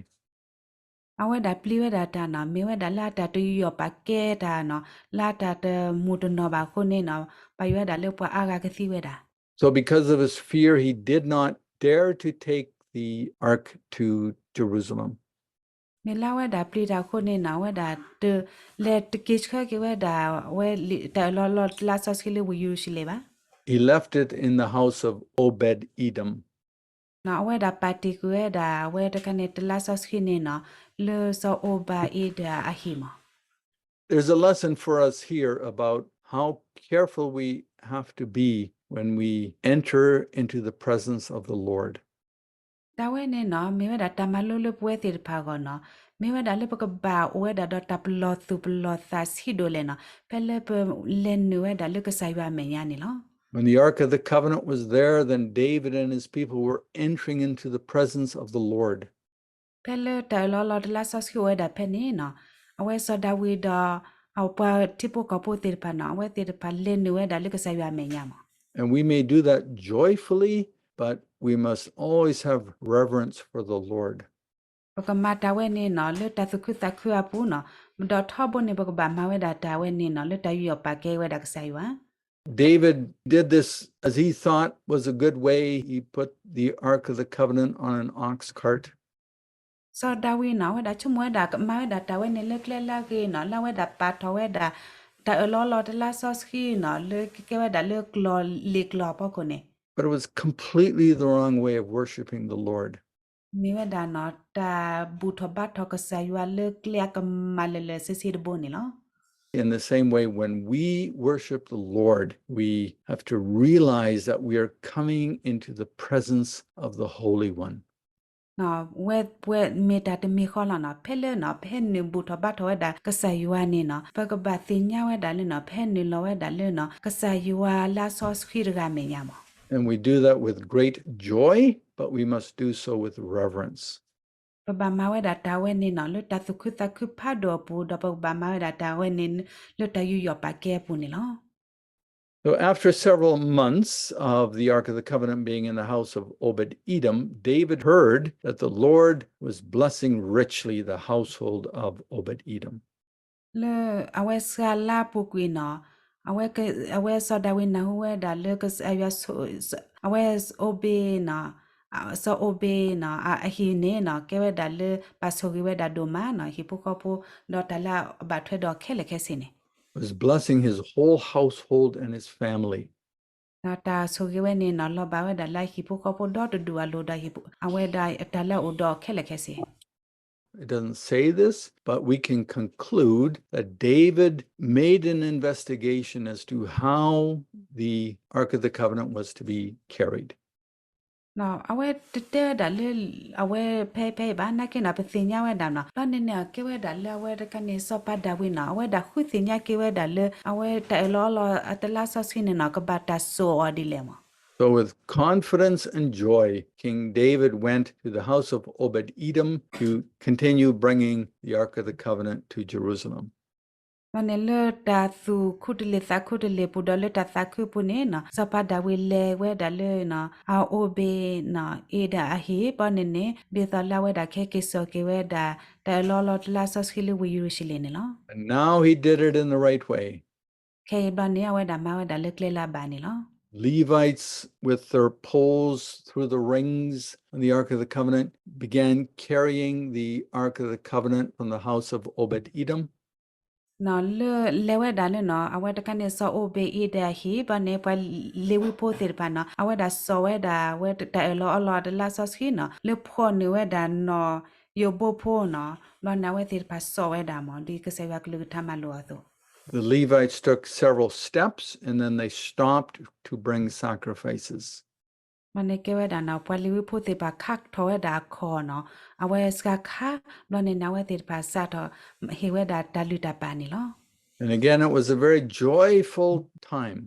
အဝဲဒၣ်ပျံၤဝဲဒၣ်တၢ်နီၤ မ့ၢ်ဝဲဒၣ်လၢအတၢ်တယူးယီၣ်ပာ်ကဲတၢ်နီၤ လၢအတၢ်တမူးတနီၤဘၣ်အဃိန့ၣ်နီၤ ပာ်ယွၤဝဲဒၣ်လၢပှၤအါဂၤကသံဝဲဒၣ် So because of his fear, he did not dare to take the ark to Jerusalem. မ့ၢ်လၢအဝဲဒၣ်ပျံၤတၢ်အဃိန့ၣ်နီၤ အဝဲဒၣ်တ လဲၤတက့ၤဆှၢက့ၤဝဲဒၣ် အဝဲတၢ်အၢၣ်လီၤလီၤတလါစီဆှံလၢဝ့ၢ်ယရူၤၡလ့ၣ်ဘၣ်. He left it in the house of Obed Edom. နီၤ အဝဲဒၣ်ပာ်တ့ၢ်ကွံာ်ဝဲဒၣ် အဝဲတခါန့ၣ် တလါစီဆှံန့ၣ်နီၤ လၢစီၤအိဘၤအ့ဒၣ်အဟံၣ်မး. There's a lesson for us here about how careful we have to be when we enter into the presence of the Lord. တၢ်ဝဲန့ၣ်နီၤ မ့ၢ်ဝဲဒၣ်တၢ်မၤလိလၢပဝဲသ့ၣ်တဖၣ်အဂီၢ်နီၤ မ့ၢ်ဝဲဒၣ်လၢပကဘၣ်အိၣ်ဝဲဒၣ်ဒီးတၢ်ပလီၢ်သူၣ်ပလီၢ်သးဆံးဒိၣ်လဲၣ်နီၤ ဖဲလၢပလဲၤနုာ်ဝဲဒၣ်လၢကစၢ်ယွၤအမဲာ်ညါန့ၣ်လီၤ. When the Ark of the Covenant was there, then David and his people were entering into the presence of the Lord. ဖဲလၢတၢ်အၢၣ်လီၤလီၤတလါစီဆှံအိၣ်ဝဲဒၣ်ဖဲန့ၣ်နီၤ အဝဲစီၤဒၤဝံးဒီး အပှၤထံဖိကီၢ်ဖိသ့ၣ်တဖၣ်နီၤ အဝဲသ့ၣ်တဖၣ်လဲၤနုာ်ဝဲဒၣ်လၢကစၢ်ယွၤအမဲာ်ညါမး. And we may do that joyfully, but we must always have reverence for the Lord. ပကမၤတၢ်ဝဲန့ၣ်နီၤ လၢတၢ်သူၣ်ခုသးခုအပူၤနီၤ ဒီးထီဘိန့ၣ် ပကဘၣ်မၤဝဲဒၣ်တၢ်ဝဲန့ၣ်နီၤ လၢတၢ်ယူးယီၣ်ပာ်ကဲဝဲဒၣ်ကစၢ်ယွၤ David did this as he thought was a good way. He put the Ark of the Covenant on an ox cart. စီၤဒၤဝံးနီၤ အဝဲဒၣ်ဆိကမိၣ်ဝဲဒၣ် ကမၤဝဲဒၣ်တၢ်ဝဲန့ၣ်လၢကျဲလၢအဂ့ၤနီၤ လၢအဝဲဒၣ်ပာ်ထီၣ်ဝဲဒၣ် တၢ်အၢၣ်လီၤလီၤတလါစီဆှံနီၤ လၢကကဲဝဲဒၣ်လၢကျီၢ်လ့ၤကျီၢ်အဖီခိၣ်န့ၣ် But it was completely the wrong way of worshiping the Lord. မ့ၢ်ဝဲဒၣ်နီၤ တၢ်ဘူၣ်ထီၣ်ဘါထီၣ်ကစၢ်ယွၤလၢကျဲအကမၣ်လၢာ်လၢာ်ဆ့ဆ့တဘိန့ၣ်လီၤ. In the same way, when we worship the Lord, we have to realize that we are coming into the presence of the Holy One. ဝဲပဝဲမ့ၢ်တၢ်တမံၤဃီလီၤနီၤ ဖဲလၢနီၤ ပဟဲနုာ်ဘူၣ်ထီၣ်ဘါထီၣ်ဝဲဒၣ်ကစၢ်ယွၤန့ၣ်နီၤ ပကဘၣ်သ့ၣ်ညါဝဲဒၣ်လၢနီၤ ပဟဲနုာ်လီၤဝဲဒၣ်လၢနီၤ ကစၢ်ယွၤလၢအစီဆှံတဂၤအမဲာ်ညါမး. And we do that with great joy, but we must do so with reverence. ပဘၣ်မၤဝဲဒၣ်တၢ်ဝဲန့ၣ်နီၤ လၢတၢ်သူၣ်ခုသးခုဖးဒိၣ်အပူၤ ဒီးပကဘၣ်မၤဝဲဒၣ်တၢ်ဝဲန့ၣ် လၢတၢ်ယူးယီၣ်ပာ်ကဲအပူၤန့ၣ်လီၤ. So after several months of the Ark of the Covenant being in the house of Obed Edom, David heard that the Lord was blessing richly the household of Obed Edom. လၢအဝဲစှၤလါပူၤကွံာ်နီၤ အဝဲ အဝဲစီၤဒၤဝံးနၢ်ဟူဝဲဒၣ်လၢကစၢ်ယွၤ အဝဲအိဘ့းနီၤ စီၤအိဘ့းနီၤ အဟံၣ်န့ၣ်နီၤ ကဲဝဲဒၣ်လၢဘၣ်ဆိၣ်ဂ့ၤဝဲဒၣ်ဒိၣ်မးနီၤ ဟံၣ်ဖိဃီဖိ ဒီးတၢ်လၢအဘၣ်ထွဲဒီးခဲလၢာ်ခဲဆ့န့ၣ် was blessing his whole household and his family. ဒီးတၢ်ဆိၣ်ဂ့ၤဝဲန့ၣ်နီၤ လီၤဘၣ်ဝဲဒၣ်လၢအဟံၣ်ဖိဃီဖိဒီတဒူၣ်အလိၤဒီး အဝဲဒၣ်တၢ်လၢအအိၣ်ဒီးခဲလၢာ်ခဲဆ့ It doesn't say this, but we can conclude that David made an investigation as to how the Ark of the Covenant was to be carried. အဝဲတတဲဝဲဒၣ်လၢ အဝဲဖဲဖဲအံၤဘၣ် နာ်က့နီၤ ပသ့ၣ်ညါဝဲဒၣ်နီၤ ဘျီန့ၣ်န့ၣ် ကဲဝဲဒၣ်လၢအဝဲတခါန့ၣ် စီၤပၤဒၤဝံးနီၤ အဝဲဒၣ်ဃုသ့ၣ်ညါက့ၤဝဲဒၣ်လၢ အဝဲတၢ်အၢၣ်လီၤအီလီၤအတလါစီဆှံန့ၣ်နီၤ ကဘၣ်တၢ်စိာ်အီၤဒ်လဲၣ်မး. So with confidence and joy, King David went to the house of Obed Edom to continue bringing the Ark of the Covenant to Jerusalem. ဘျီန့ၣ်လၢတၢ်သူၣ်ခုတလ့ၤသးခုတလ့ၤပူၤ ဒီးလၢတၢ်သးခုပူၤန့ၣ်နီၤ စီၤပၤဒၤဝံးလဲၤဝဲဒၣ်လၢ အအိဘ့းနီၤ အ့ဒၣ်အဟံၣ် ဘျီန့ၣ်န့ၣ် ဒ်သိးလၢအဝဲဒၣ်ကဟဲက့ၤစိာ်က့ၤဝဲဒၣ် တၢ်အၢၣ်လီၤအီလီၤတလါစီဆှံလၢဝ့ၢ်ယရူၤၡလ့ၣ်န့ၣ်လီၤ. And now he did it in the right way. ခဲအံၤဘျီန့ၣ် အဝဲဒၣ်မၤဝဲဒၣ်လၢကျဲလၢအဘၣ်န့ၣ်လီၤ. Levites with their poles through the rings on the Ark of the Covenant began carrying the Ark of the Covenant from the house of Obed Edom. လၢလဲၤဝဲဒၣ်လၢနီၤ အဝဲတခါန့ၣ် စီၤအိဘ့းအ့ဒၣ်အဟံၣ် ဘျီန့ၣ် ပှၤလ့ၤဝံဖိသ့ၣ်တဖၣ်နီၤ အဝဲဒၣ်စိာ်ဝဲဒၣ် အဝဲတၢ်အၢၣ်လီၤအီလီၤတလါစီဆှံနီၤ လၢဖီၣ်န့ၢ်ဝဲဒၣ်နီၤ ယိၤဘိဖိနီၤ ဘျီန့ၣ် အဝဲသ့ၣ်တဖၣ်စိာ်ဝဲဒၣ်မး ဒ်ကစၢ်ယွၤကလုၢ်ကထါမၤလိာ်အသိး The Levites took several steps and then they stopped to bring sacrifices. ဘျီန့ၣ်ကဲဝဲဒၣ်နီၤ ပှၤလ့ၤဝံဖိသ့ၣ်တဖၣ်ခါထီၣ်ဝဲဒၣ်အခီၣ်နီၤ အဝဲစှၤခါ ဘျီန့ၣ်န့ၣ် အဝဲသ့ၣ်တဖၣ်စးထီၣ်ဟ့ၣ်ဝဲဒၣ်တၢ်လုၢ်တၢ်ပာ်န့ၣ်လီၤ. And again, it was a very joyful time.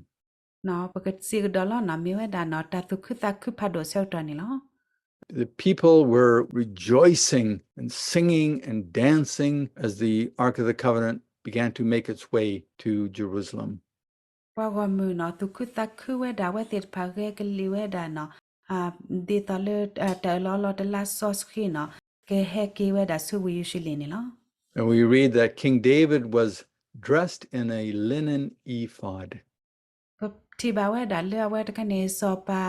ပကစံးကဒီးလီၤနီၤ မ့ၢ်ဝဲဒၣ်နီၤ တၢ်သူၣ်ခုသးခုဖးဒိၣ်ဆၢကတီၢ်န့ၣ်လီၤ. The people were rejoicing and singing and dancing as the Ark of the Covenant began to make its way to Jerusalem. ပှၤဂီၢ်မုၢ်နီၤ သူၣ်ခုသးခုဝဲဒၣ် အဝဲသ့ၣ်တဖၣ်ဂဲၤကလံၣ်ဝဲဒၣ်နီၤ ဒ်သိးလၢ တၢ်အၢၣ်လီၤအီလီၤတလါစီဆှံနီၤ ကဟဲက့ၤဝဲဒၣ်ဆူဝ့ၢ်ယရူၤၡလ့ၣ်န့ၣ်လီၤ. And we read that King David was dressed in a linen ephod. ပ ထံၣ်ဘၣ်ဝဲဒၣ်လၢအဝဲတခါန့ၣ် စီၤပၤ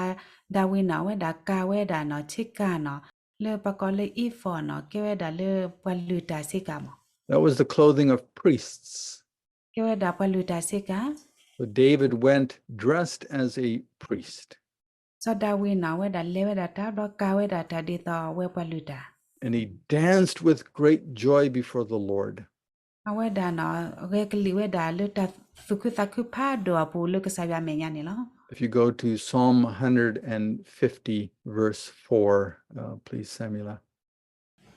ဒၤဝံးနီၤ အဝဲဒၣ်ကၤဝဲဒၣ်နီၤ ဆ့ကၤနီၤ လၢပှၤကိးလၢ ephod နီၤ ကဲဝဲဒၣ်လၢပှၤလုၢ်တၢ်ဆ့ကၤမး. That was the clothing of priests. ကဲဝဲဒၣ်ပှၤလုၢ်တၢ်ဆ့ကၤ. So David went dressed as a priest. စီၤဒၤဝံးနီၤ အဝဲဒၣ်လဲၤဝဲဒၣ်တၢ် ဒီးကၤဝဲဒၣ်တၢ်ဒ်သိးအဝဲပှၤလုၢ်တၢ်. And he danced with great joy before the Lord. အဝဲဒၣ်နီၤ ဂဲၤကလံာ်ဝဲဒၣ်လၢတၢ်သူၣ်ခုသးခုဖးဒိၣ်အပူၤ လၢကစၢ်ယွၤအမဲာ်ညါန့ၣ်လီၤ. If you go to Psalm one hundred fifty, verse four, uh, please, Samuela.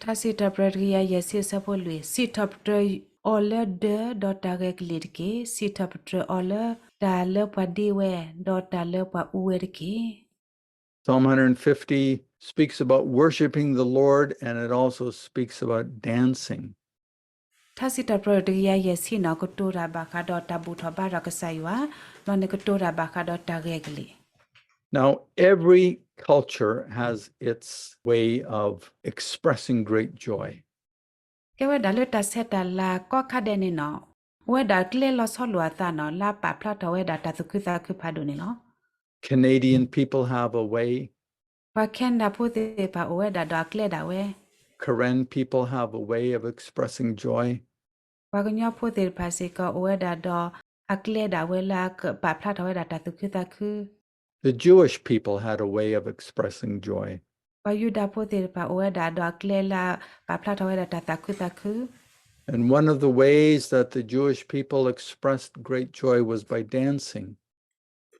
ထါစံးထီၣ်ပတြၢၤတကယၤယဲၢ်ဆံအဆၢဖိလွံၢ်, စံးထီၣ်ပတြၢၤအီၤလၢဒၢဒီးတၢ်ဂဲၤကလံာ်တက့ၢ်. စံးထီၣ်ပတြၢၤအီၤလၢတၢ်လၢပှၤဒ့ဝဲ, ဒီးတၢ်လၢပှၤအူဝဲတက့ၢ်. Psalm one hundred fifty speaks about worshiping the Lord, and it also speaks about dancing. ထါစံးထီၣ်ပတြၢၤတကယၤယဲၢ်ဆံနီၤ ကတိၤတၢ်ဘၣ်ဃးဒီးတၢ်ဘူၣ်ထီၣ်ဘါထီၣ်ကစၢ်ယွၤ, ဒီးန့ၣ်ကတိၤတၢ်ဘၣ်ဃးဒီးတၢ်ဂဲၤကလံာ်. Now, every culture has its way of expressing great joy. ကဲဝဲဒၣ်လၢတၢ်ဆဲးတၢ်လၤကိးခါဒဲးန့ၣ်နီၤ, အိၣ်ဝဲဒၣ်ကျဲလီၤဆီလိာ်အသးနီၤ လၢအပာ်ဖျါထီၣ်ဝဲဒၣ်တၢ်သူၣ်ခုသးခုဖးဒိၣ်န့ၣ်လီၤ. Canadian people have a way. ပှၤခဲနဒၤဖိသ့ၣ်တဖၣ်အိၣ်ဝဲဒၣ်ဒီးအကျဲဒၣ်ဝဲ. Karen people have a way of expressing joy. ပှၤကညီဖိသ့ၣ်တဖၣ်စ့ၢ်ကီး အိၣ်ဝဲဒၣ်ဒီးအကျဲဒၣ်ဝဲလၢအကပာ်ဖျါထီၣ်ဝဲဒၣ်တၢ်သူၣ်ခုသးခု. The Jewish people had a way of expressing joy. ပှၤယူဒၤဖိသ့ၣ်တဖၣ်အိၣ်ဝဲဒၣ်ဒီးအကျဲလၢအပာ်ဖျါထီၣ်ဝဲဒၣ်တၢ်သူၣ်ခုသးခု. And one of the ways that the Jewish people expressed great joy was by dancing.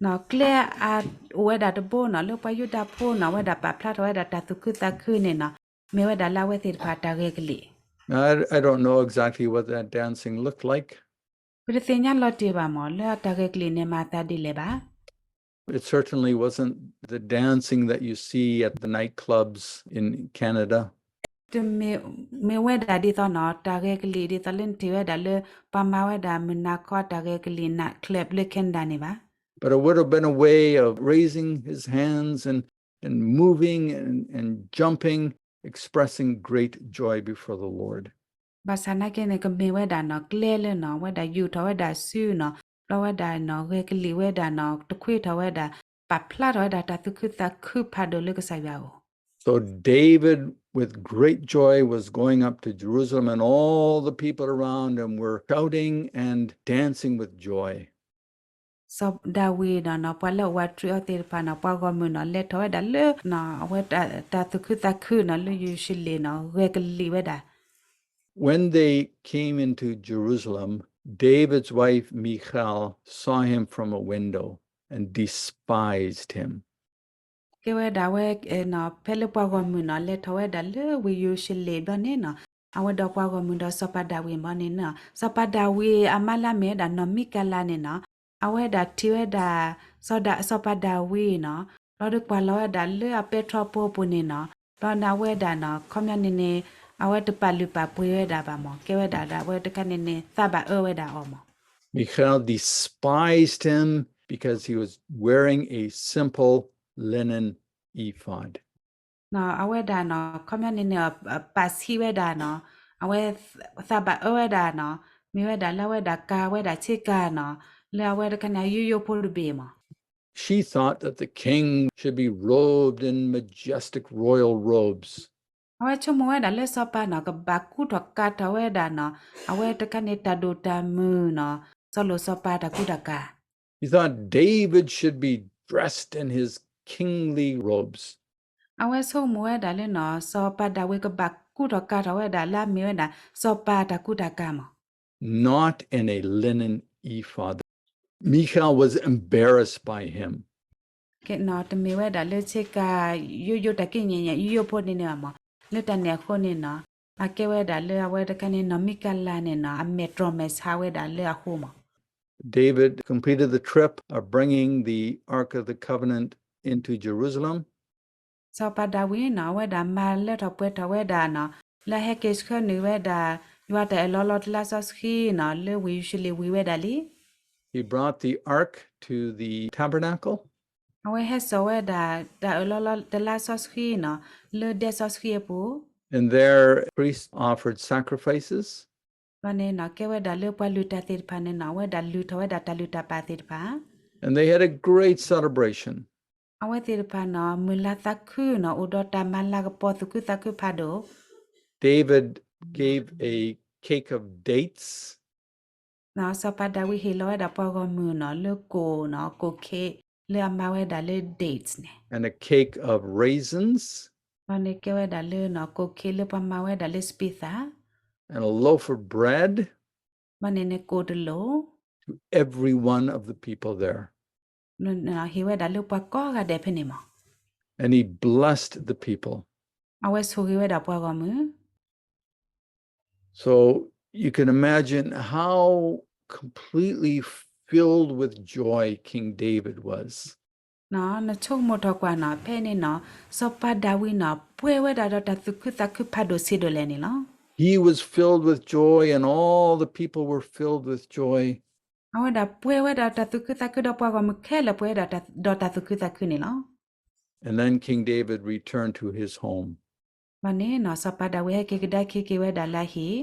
နီၤ ကျဲအအိၣ်ဝဲဒၣ်တဘိနီၤ လၢပှၤယူဒၤဖိနီၤ အဝဲဒၣ်ပာ်ဖျါထီၣ်ဝဲဒၣ်တၢ်သူၣ်ခုသးခုန့ၣ်နီၤ မ့ၢ်ဝဲဒၣ်လၢအဝဲသ့ၣ်တဖၣ်တၢ်ဂဲၤကလံာ်. I, I don't know exactly what that dancing looked like. ပတသ့ၣ်ညါလီၤတံၢ်ဘၣ်မး လၢတၢ်ဂဲၤကလံာ်န့ၣ်မၤသးဒ်လဲၣ်ဘၣ်. It certainly wasn't the dancing that you see at the nightclubs in Canada. တမ့ၢ်, မ့ၢ်ဝဲဒၣ်ဒ်သိးနီၤ တၢ်ဂဲၤကလံာ်ဒ်သိးလၢနထံၣ်ဝဲဒၣ်လၢ ပှၤမၤဝဲဒၣ်မုၢ်နၤခီတၢ်ဂဲၤကလံာ် night club လၢ Canada န့ၣ်ဘၣ်. But it would have been a way of raising his hands and, and moving and, and jumping, expressing great joy before the Lord. ဘၣ်ဆၣ်နာ်က့န့ၣ် ကမ့ၢ်ဝဲဒၣ်နီၤ ကျဲလၢနီၤ အဝဲဒၣ်ယူာ်ထီၣ်ဝဲဒၣ်စုနီၤ ဒီးအဝဲဒၣ်နီၤ ဂဲၤကလံာ်ဝဲဒၣ်နီၤ တခွ့ထီၣ်ဝဲဒၣ် ပာ်ဖျါထီၣ်ဝဲဒၣ်တၢ်သူၣ်ခုသးခုဖးဒိၣ်လၢကစၢ်ယွၤအအိၣ်. So David, with great joy, was going up to Jerusalem, and all the people around him were shouting and dancing with joy. စီၤဒၤဝံးဒီးနီၤ ပှၤလၢအဝးတရံးအီၤသ့ၣ်တဖၣ်နီၤ ပှၤဂီၢ်မုၢ်နီၤ လဲၤထီၣ်ဝဲဒၣ်လၢနီၤ အဝဲတၢ်သူၣ်ခုသးခုနီၤ လၢယရူၤၡလ့ၣ်နီၤ ဂဲၤကလံာ်ဝဲဒၣ်. When they came into Jerusalem, David's wife Michal saw him from a window and despised him. ကဲဝဲဒၣ်ဝဲ ဖဲလၢပှၤဂီၢ်မုၢ်နီၤ လဲၤထီၣ်ဝဲဒၣ်လၢဝ့ၢ်ယရူၤၡလ့ၣ်ဘျီန့ၣ်နီၤ အဝဲဒီးပှၤဂီၢ်မုၢ်ဒီးစီၤပၤဒၤဝံးဘျီန့ၣ်နီၤ စီၤပၤဒၤဝံးအမါလၢအမ့ၢ်ဝဲဒၣ်နီၢ်မံကၤလးန့ၣ်နီၤ အဝဲဒၣ်ထံၣ်ဝဲဒၣ် စီၤဒၤ, စီၤပၤဒၤဝံးနီၤ ဒီးဒုးကွၢ်လီၤဝဲဒၣ်လၢအပဲတြီဖိအပူၤန့ၣ်နီၤ ဒီးန့ၣ်အဝဲဒၣ်နီၤ ခီပညီန့ၣ်န့ၣ် အဝဲတပာ်လုၢ်ပာ်ပှ့ၤဝဲဒၣ်ဘၣ်မး ကဲဝဲဒၣ်ဒီးအဝဲတခါန့ၣ်န့ၣ် သးဘၣ်အၢဝဲဒၣ်အီၤမး. Michal despised him because he was wearing a simple linen ephod. နီၤ အဝဲဒၣ်နီၤ ခီပညီန့ၣ်န့ၣ် ပာ်ဆံးဝဲဒၣ်နီၤ အဝဲသးဘၣ်အၢဝဲဒၣ်နီၤ မ့ၢ်ဝဲဒၣ်လၢအဝဲဒၣ်ကၤဝဲဒၣ်ဆ့ကၤနီၤ လၢအဝဲတခါန့ၣ် အယိယိဖိတဘ့ၣ်မး. She thought that the king should be robed in majestic royal robes. အဝဲဆိကမိၣ်ဝဲဒၣ်လၢစီၤပၤနီၤ ကဘၣ်ကူထီၣ်ကၤထီၣ်ဝဲဒၣ်နီၤ အဝဲတခါန့ၣ် တၢ်ဒိၣ်တၢ်မုၢ်နီၤ စီၤလိာ်စီၤပၤတၢ်ကူတၢ်ကၤ. He thought David should be dressed in his kingly robes. အဝဲဆိကမိၣ်ဝဲဒၣ်လၢနီၤ စီၤပၤဒၤဝံးကဘၣ်ကူထီၣ်ကၤထီၣ်ဝဲဒၣ်လၢအမ့ၢ်ဝဲဒၣ် စီၤပၤတၢ်ကူတၢ်ကၤမး. Not in a linen ephod. Michal was embarrassed by him. နီၤ တမ့ၢ်ဝဲဒၣ်လၢဆ့ကၤ ယိယိတၢ်ကံၣ်ညါညါ ယိယိဖိန့ၣ်န့ၣ်ဘၣ်မး လၢတၢ်န့ၣ်အဃိန့ၣ်နီၤ အကဲဝဲဒၣ်လၢအဝဲတခါန့ၣ် နီၢ်မံကၤလးန့ၣ်နီၤ အမဲာ်တြီၢ်မဲာ်ဆါဝဲဒၣ်လၢအဃိမး. David completed the trip of bringing the Ark of the Covenant into Jerusalem. စီၤပၤဒၤဝံးနီၤ အဝဲဒၣ်မၤလၢထီၣ်ပှဲၤထီၣ်ဝဲဒၣ်နီၤ လၢအဟဲက့ၤဆှၢနုာ်ဝဲဒၣ် ယွၤတၢ်အၢၣ်လီၤလီၤတလါစီဆှံနီၤ လၢဝ့ၢ်ယရူၤၡလ့ၣ်ဝံၤဝဲဒၣ်လံ. He brought the ark to the tabernacle. အဝဲဟဲစိာ်ဝဲဒၣ် တၢ်အၢၣ်လီၤလီၤတလါစီဆှံနီၤ လၢဒဲစီဆှံအပူၤ. And there priests offered sacrifices. ဘျီန့ၣ်နီၤ ကဲဝဲဒၣ်လၢပှၤလုၢ်တၢ်သ့ၣ်တဖၣ်န့ၣ်နီၤ အဝဲဒၣ်လုၢ်ထီၣ်ဝဲဒၣ်တၢ်လုၢ်တၢ်ပာ်သ့ၣ်တဖၣ်. And they had a great celebration. အဝဲသ့ၣ်တဖၣ်န့ၣ် မုၢ်လါသးခုန့ၣ် အိၣ်ဒီးတၢ်မၤလၤကပီၤသူၣ်ခုသးခုဖးဒိၣ်. David gave a cake of dates စီၤပၤဒၤဝံးဟ့ၣ်လီၤဝဲဒၣ်ပှၤဂီၢ်မုၢ်န့ၣ် လၢကိၣ်န့ၣ် ကိၣ်ခ့ လၢအမၤဝဲဒၣ်လၢ dates န့ၣ်, and a cake of raisins ဘၣ်န့ၣ်ကဲဝဲဒၣ်လၢန့ၣ် ကိၣ်ခ့လၢပှၤမၤဝဲဒၣ်လၢစပံးသၣ်, and a loaf of bread ဘၣ်န့ၣ်န့ၣ်ကိၣ်တလိၣ် to every one of the people there. ဟ့ၣ်ဝဲဒၣ်လၢပှၤကိးဂၤဒဲးဖဲန့ၣ်မး. And he blessed the people. အဝဲဆိၣ်ဂ့ၤဝဲဒၣ်ပှၤဂီၢ်မုၢ် So you can imagine how completely filled with joy King David was. နဆိကမိၣ်ထီၣ်ကွၢ်န့ၣ် ဖဲန့ၣ်န့ၣ် စီၤပၤဒၤဝံးန့ၣ် ပှဲၤဝဲဒၣ်ဒီးတၢ်သူၣ်ခုသးခုဖးဒိၣ်ဆံးဒိၣ်လဲၣ်န့ၣ်လီၤ. He was filled with joy and all the people were filled with joy. အဝဲဒၣ်ပှဲၤဝဲဒၣ်တၢ်သူၣ်ခုသးခုဒီးပှၤဂီၢ်မုၢ်ခဲလၢာ်ပှဲၤဝဲဒၣ်ဒီးတၢ်သူၣ်ခုသးခုန့ၣ်လီၤ. And then King David returned to his home. ဘၣ်န့ၣ်န့ၣ် စီၤပၤဒၤဝံးဟဲက့ၤကဒါက့ၤက့ၤဝဲဒၣ်လၢအဟံၣ်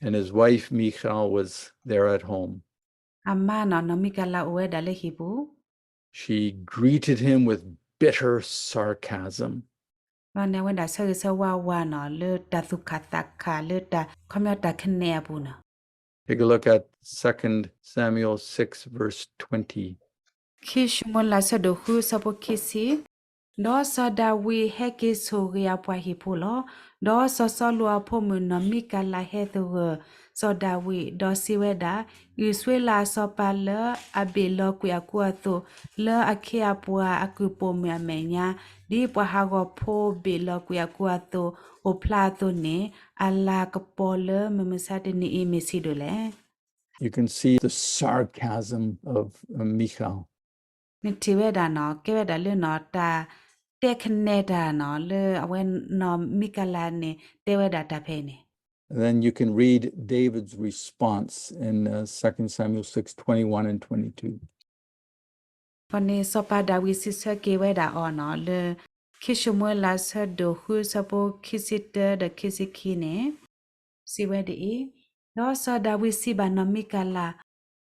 And his wife Michal was there at home. အမါန့ၣ် နီၢ်မံကၤလးအိၣ်ဝဲဒၣ်လၢဟံၣ်ပူၤ She greeted him with bitter sarcasm. ဘၣ်န့ၣ်အဝဲဒၣ်ဆၢဂ့ၤဆၢဝါဝဲန့ၣ် လၢတၢ်သူၣ်ခၣ်သးခၣ် လၢတၢ်ခီပညီတၢ်ကနဲအပူၤန့ၣ် Take a look at Second Samuel six, verse twenty. ခံၡမူၤအ့လး အဆၢဒိၣ်ဃု အဆၢဖိခံဆံ, ဒီးစီၤဒၤဝံးဟဲက့ၤဆိၣ်ဂ့ၤအပှၤဟံၣ်ဖိလီၤ. ဒီးစီၤစီလူးအဖိမုၣ်နီၢ်မံကၤလးဟဲသဂၢၢ်စီၤဒၤဝံး, ဒီးစံးဝဲဒၣ်, အံၣ်စရ့လးအစီၤပၤလၢအဘ့ၣ်လီၤကွံာ်အကူအသိး, လၢအခ့အပှၤအကုၢ်ပိာ်မုၣ်အမဲာ်ညါ, ဒ်ပှၤဟးဂီၤဖိဘ့ၣ်လီၤကွံာ်အကူအသိး အိၣ်ဖျါအသိးန့ၣ်, အလၤကပီၤလၢမုၢ်မဆါတနံၤအံၤမ့ၢ်ဆံးဒိၣ်လဲၣ်. You can see the sarcasm of uh, Michal. နထံၣ်ဝဲဒၣ်န့ၣ် ကဲဝဲဒၣ်လၢန့ၣ် တၢ်တဲကနဲတၢ်န့ၣ် လၢအဝဲနီၢ်မံကၤလးန့ၣ် တဲဝဲဒၣ်တၢ်ဖဲအံၤန့ၣ် And then you can read David's response in uh, Second Samuel six twenty-one and twenty-two. အဃိန့ၣ် စီၤပၤဒၤဝံးစံးဆၢက့ၤဝဲဒၣ်အီၤန့ၣ် လၢ ခံၡမူၤအ့လး အဆၢဒိၣ်ဃု အဆၢဖိခံဆံတၢဒီးခံဆံခံန့ၣ် စံးဝဲဒ်အံၤ, ဒီးစီၤဒၤဝံးစံးဘၣ်နီၢ်မံကၤလး,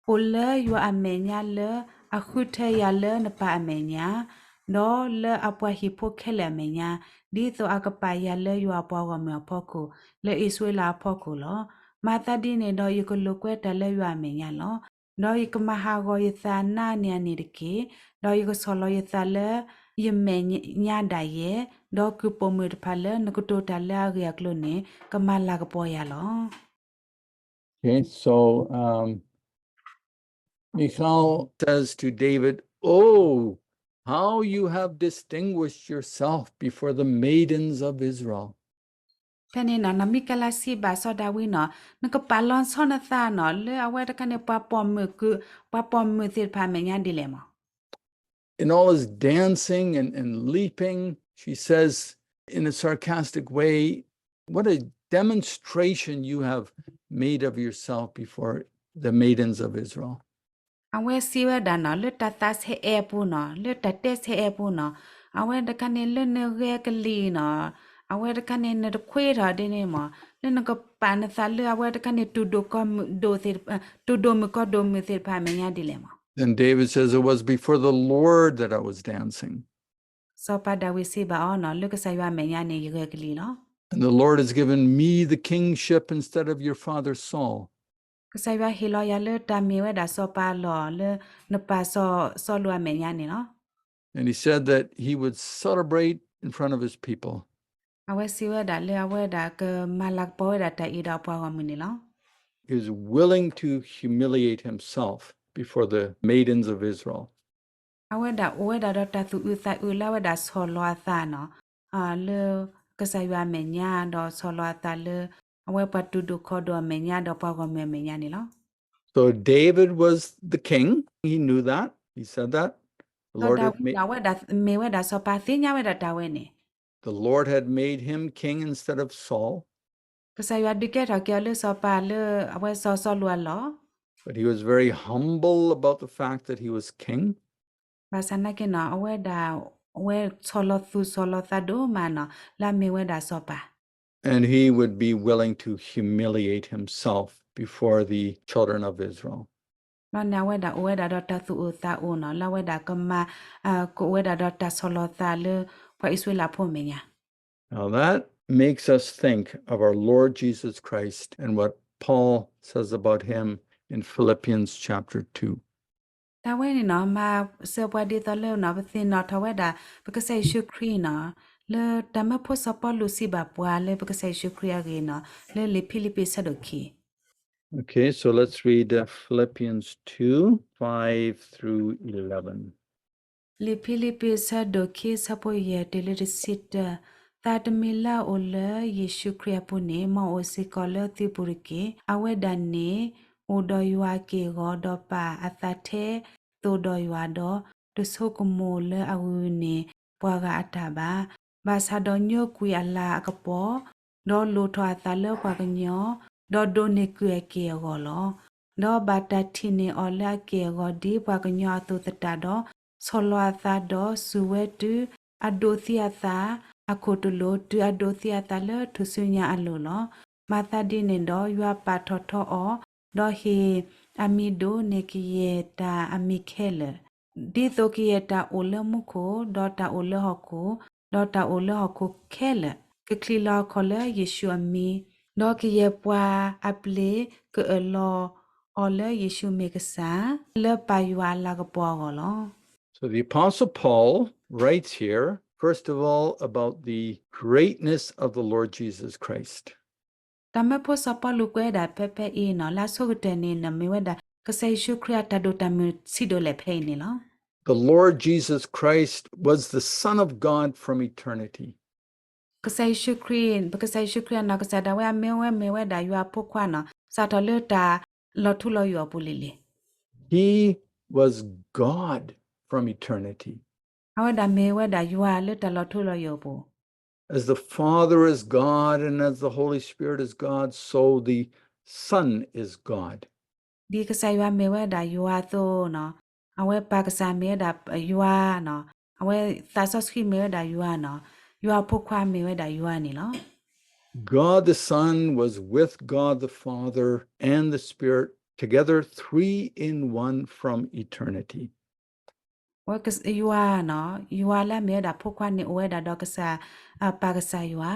အိၣ်လၢယွၤအမဲာ်ညါလၢအဃုထၢယၤလၢနပၢ်အမဲာ်ညါ, ဒီးလၢအပှၤဟံၣ်ဖိခဲလၢာ်အမဲာ်ညါ, ဒ်သိးအကပာ်ယၤလၢယွၤအပှၤဂီၢ်မုၢ်အဖီခိၣ်, လၢအံၣ်စရ့လးအဖီခိၣ်လီၤ. မၤသးဒ်န့ၣ်ဒီးယကလိာ်ကွဲတၢ်လၢယွၤအမဲာ်ညါလီၤ. ဒီးယကမၤဟးဂီၤယသးနါန့ၢ်အန့ၣ်တက့ၢ်. ဒီးယကဆီၣ်လီၤယသးလၢယမဲာ်ညါဒၣ်ယဲ, ဒီးကုၢ်ပိာ်မုၣ်တဖၣ်လၢနကတိၤတၢ်လၢအဂ့ၢ်အကျိၤန့ၣ် ကမၤလၤကပီၤယၤလီၤ. Okay, so um, Michal says to David, Oh, how you have distinguished yourself before the maidens of Israel. ဖဲန့ၣ်နီၢ် နီၢ်မံကၤလးစံးဘၣ်စီၤဒၤဝံးနီၢ်, နကပာ်လီၤဆီနသးနီၢ် လၢအဝဲတခါန့ၣ် ပှၤပိာ်မုၣ်ကုၢ် ပှၤပိာ်မုၣ်သ့ၣ်တဖၣ်အမဲာ်ညါဒ်လဲၣ်မး. In all his dancing and, and leaping, she says in a sarcastic way, What a demonstration you have made of yourself before the maidens of Israel. အဝဲစံးဝဲဒၣ်နီၢ် လၢတၢ်သးဆဲးအဲးအပူၤနီၢ် လၢတၢ်တဲဆဲးအဲးအပူၤနီၢ် အဝဲတခါန့ၣ်လၢနဂဲၤကလံၤနီၢ် အဝဲတခါန့ၣ်နတခွ့ထီၣ်ဒ်န့ၣ်မး လၢနကပာ်နသးလၢအဝဲတခါန့ၣ် တူၢ်ဒိၣ်မုၢ်ကီၢ်ဒိၣ်မုၢ်သ့ၣ်တဖၣ်အမဲာ်ညါဒ်လဲၣ်မး. Then David says, It was before the Lord that I was dancing. စီၤပၤဒၤဝံးစံးဘၣ်အီၤနီၢ် လၢကစၢ်ယွၤအမဲာ်ညါန့ၣ် ယဂဲၤကလံၤလီၤ. And the Lord has given me the kingship instead of your father Saul. ကစၢ်ယွၤဟ့ၣ်လီၤယၤလၢတၢ်မ့ၢ်ဝဲဒၣ်စီၤပၤအလီၢ် လၢနပၢ်စီၤစီလူးအမဲာ်ညါန့ၣ်လီၤ. And he said that he would celebrate in front of his people. အဝဲစံးဝဲဒၣ်လၢအဝဲဒၣ်ကမၤလၤကပီၤဝဲဒၣ်တၢ်အံၤဒီးအပှၤဂီၢ်မုၢ်န့ၣ်လီၤ. He was willing to humiliate himself before the maidens of Israel. အဝဲဒၣ်အိၣ်ဝဲဒၣ်ဒီးတၢ်သူၣ်အုးသးအုးလၢအဝဲဒၣ်ဆီၣ်လီၤအသးနီၢ် လၢကစၢ်ယွၤအမဲာ်ညါ ဒီးဆီၣ်လီၤအသးလၢ အဝဲပှၤတူၢ်ဒိၣ်ခီၣ်ဒိၣ်အမဲာ်ညါ ဒီးပှၤဂီၢ်မုၢ်အမဲာ်ညါန့ၣ်လီၤ. So David was the king. He knew that. He said that. The Lord had made, အဝဲဒၣ်မ့ၢ်ဝဲဒၣ်စီၤပၤသ့ၣ်ညါဝဲဒၣ်တၢ်ဝဲန့ၣ် The Lord had made him king instead of Saul. ကစၢ်ယွၤဒုးကဲထီၣ်က့ၤအီၤလၢစီၤပၤလၢအဝဲစီၤစီလူးအလီၢ် But he was very humble about the fact that he was king. ဘၣ်ဆၣ်နာ်က့နီၢ် အဝဲဒၣ် အဝဲဆီၣ်လီၤသူၣ်ဆီၣ်လီၤသးဒိၣ်မးနီၢ် လၢအမ့ၢ်ဝဲဒၣ်စီၤပၤ And he would be willing to humiliate himself before the children of Israel. ဘျီန့ၣ်အဝဲဒၣ်အိၣ်ဝဲဒၣ်ဒီးတၢ်သူၣ်အိၣ်သးအိၣ်နီၤ လၢအဝဲဒၣ်ကမၤ ကအိၣ်ဝဲဒၣ်ဒီးတၢ်ဆီၣ်လီၤသးလၢ ပှၤအံၣ်စရ့လးဖိအမဲာ်ညါ Now that makes us think of our Lord Jesus Christ and what Paul says about him in Philippians chapter two. တၢ်ဝဲန့ၣ်နီၤ မၤစၢၤပှၤဒ်သိးလၢနီၤ ပသ့ၣ်နီၣ်ထီၣ်ဝဲဒၣ် ပကစၢ်ယ့ၣ်ၡူးခရံာ်နီၤ လၢတၢ်မၢဖိစီၤပီလူးစံးဘၣ်ပှၤလၢပကစၢ်ယ့ၣ်ၡူးခရံာ်အဂ့ၢ်နီၤ လၢလံာ်ဖံလံးပံးဆၢဒိၣ်ခံ Okay, so let's read uh, Philippians two, five through eleven. လံာ်ဖံလံးပံးဆၢဒိၣ်ခံဆၢဖိယဲၢ်တုၤလၢတဆံတၢ, သးတမံၤလၢအအိၣ်လၢယ့ၣ်ၡူးခရံာ်အပူၤန့ၣ် မ်အအိၣ်စ့ၢ်ကီးလၢသုပူၤတက့ၢ်. အဝဲဒၣ်န့ၣ် အိၣ်ဒီးယွၤအက့ၢ်အဂီၤ ဒီးပာ်အသးထဲသိးဒီးယွၤဒီး တဆိကမိၣ်လၢအဂုၤန့ၣ် ပှၤဂၤအတၢ်ဘၣ်. ဘၣ်ဆၣ်ဒီးညိကွံာ်အလၤအကပီၤ, ဒီးလိၣ်ထီၣ်အသးလၢပှၤကညီ, ဒီးဒိးန့ၢ်ကွံာ်အက့ၢ်အဂီၤလီၤ. ဒီးဘၣ်တၢ်ထံၣ်န့ၢ်အီၤလၢအက့ၢ်အဂီၤဒ်ပှၤကညီအသိးသတးဒီး, ဆီၣ်လီၤအသးဒီးစူၢ်ဝဲတုၤအဒိးသံအသးအခိၣ်တလိၤ, တုၤအဒိးသံအသးလၢထူၣ်စုညါအလိၤလီၤ. မၤသးဒ်န့ၣ်ဒီး ယွၤပာ်ထီၣ်ထီအီၤ, ဒီးဟ့ၣ်အမံၤဒိၣ်န့ၢ်ကယဲၢ်တၢ်အမံၤခဲလၢာ်, ဒ်သိးကယဲၢ်တၢ်အိၣ်လၢမူခိၣ်, ဒီးတၢ်အိၣ်လၢဟီၣ်ခိၣ်, ဒီးတၢ်အိၣ်လၢဟီၣ်ခိၣ်ခဲလၢာ်, ကချံးလီၤအခီၣ်လၢယ့ၣ်ၡူးအမံၤ, ဒီးကယဲၢ်ပှၤအပျ့ၤကအၢၣ်လီၤအီၤလၢယ့ၣ်ၡူးမ့ၢ်ကစၢ်, လၢပာ်ယွၤအလၤကပီၤအဂီၢ်လီၤ. So the Apostle Paul writes here, first of all, about the greatness of the Lord Jesus Christ. တၢ်မၢဖိစီၤပီလူးကွဲးဒၣ်ဖဲဖဲအံၤနီၤ လၢအဆိကတၢၢ်န့ၣ်နီၤ မ့ၢ်ဝဲဒၣ် ကစၢ်ယ့ၣ်ၡူးခရံာ်အတၢ်ဒိၣ်တၢ်မုၢ်ဆံးဒိၣ်လဲၣ်ဖဲအံၤန့ၣ်လီၤ. The Lord Jesus Christ was the Son of God from eternity. ကစၢ်ယ့ၣ်ၡူးခရံာ်, ပကစၢ်ယ့ၣ်ၡူးခရံာ်အနီၢ်ကစၢ်ဒၣ်ဝဲအမ့ၢ်ဝဲမ့ၢ်ဝဲဒၣ်ယွၤအဖိခွါနီၤ, စးထီၣ်လၢတၢ်လီၤထူလီၤယိာ်အပူၤလံၤလံၤ. He was God from eternity. အဝဲဒၣ်မ့ၢ်ဝဲဒၣ်ယွၤလၢတၢ်လီၤထူလီၤယိာ်အပူၤ. As the Father is God and as the Holy Spirit is God, so the Son is God. ဒ်ကစၢ်ယွၤမ့ၢ်ဝဲဒၣ်ယွၤအသိးနီၤ, အဝဲပၢ်ကစၢ်မ့ၢ်ဝဲဒၣ်ယွၤနီၤ, အဝဲသးစီဆှံမ့ၢ်ဝဲဒၣ်ယွၤနီၤ, ယွၤအဖိခွါမ့ၢ်ဝဲဒၣ်ယွၤန့ၣ်လီၤ. God the Son was with God the Father and the Spirit together, three in one from eternity. ဝဲကစ-, ယွၤနီၤ, ယွၤလၢအမ့ၢ်ဝဲဒၣ်ဖိခွါန့ၣ် အိၣ်ဝဲဒၣ်ဒီးကစၢ်, အ, ပၢ်ကစၢ်ယွၤ,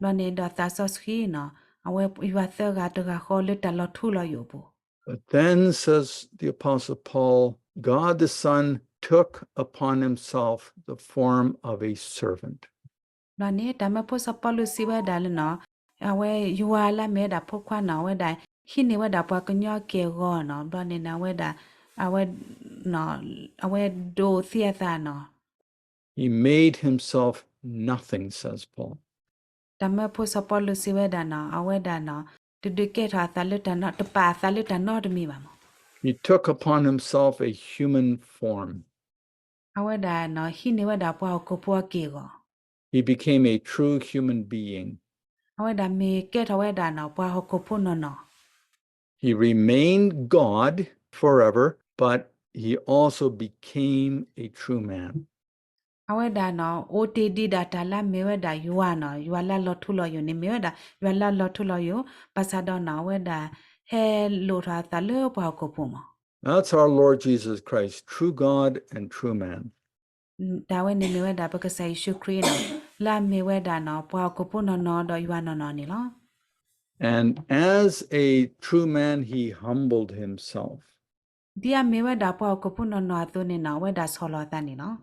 ဘျီန့ၣ်ဒီးသးစီဆှံနီၤ, အဝဲယွၤသၢဂၤတဂၤဃီလၢတၢ်လီၤထူလီၤယိာ်အပူၤ. But then, says the Apostle Paul, God the Son took upon himself the form of a servant. ဘျီန့ၣ် တၢ်မၢဖိစီၤပီလူးစံးဝဲဒၣ်လၢနီၤ, အဝဲယွၤလၢအမ့ၢ်ဝဲဒၣ်ဖိခွါနီၤ, အဝဲဒၣ်ဟံးန့ၢ်ဝဲဒၣ်ပှၤကညီအက့ၢ်အဂီၤနီၤ, ဘျီန့ၣ်န့ၣ် အဝဲဒၣ်, အဝဲ, အဝဲဒိးသံအသးနီၤ. He made himself nothing, says Paul. တၢ်မၢဖိစီၤပီလူးစံးဝဲဒၣ်နီၤ, အဝဲဒၣ်နီၤ, တဒုးကဲထီၣ်အသးလၢတၢ်နီ, တပာ်အသးလၢတၢ်နီတမံၤဘၣ်မး. He took upon himself a human form. အဝဲဒၣ်နီၤ, ဟံးန့ၢ်ဝဲဒၣ်ပှၤဟီၣ်ခိၣ်ဖိအက့ၢ်အဂီၤ. He became a true human being. အဝဲဒၣ်မ့ၢ်ကဲထီၣ်ဝဲဒၣ်နီၤ, ပှၤဟီၣ်ခိၣ်ဖိနီၢ်နီၢ်. He remained God forever, but he also became a true man. အဝဲဒၣ်နီၤ, အိၣ်တ့ၢ်ဒံးဒၣ်တၢ်လၢအမ့ၢ်ဝဲဒၣ်ယွၤနီၤ, ယွၤလၢအလီၤထူလီၤယိာ်န့ၣ် မ့ၢ်ဝဲဒၣ် ယွၤလၢအလီၤထူလီၤယိာ်, ဘၣ်ဆၣ်ဒီးနီၤ, အဝဲဒၣ်ဟဲလိၣ်ထီၣ်အသးလၢပှၤဟီၣ်ခိၣ်ဖိမး. That's our Lord Jesus Christ, true God and true man. တၢ်ဝဲန့ၣ်မ့ၢ်ဝဲဒၣ်ပကစၢ်ယ့ၣ်ၡူးခရံာ်နီၤ, လၢအမ့ၢ်ဝဲဒၣ်နီၤ, ပှၤဟီၣ်ခိၣ်ဖိနီၢ်နီၢ်ဒီးယွၤနီၢ်နီၢ်န့ၣ်လီၤ. And as a true man, he humbled himself. ဒ်အမ့ၢ်ဝဲဒၣ်ပှၤဟီၣ်ခိၣ်ဖိနီၢ်နီၢ်အသိးန့ၣ်နီၤ, အဝဲဒၣ်ဆီၣ်လီၤအသးန့ၣ်လီၤ.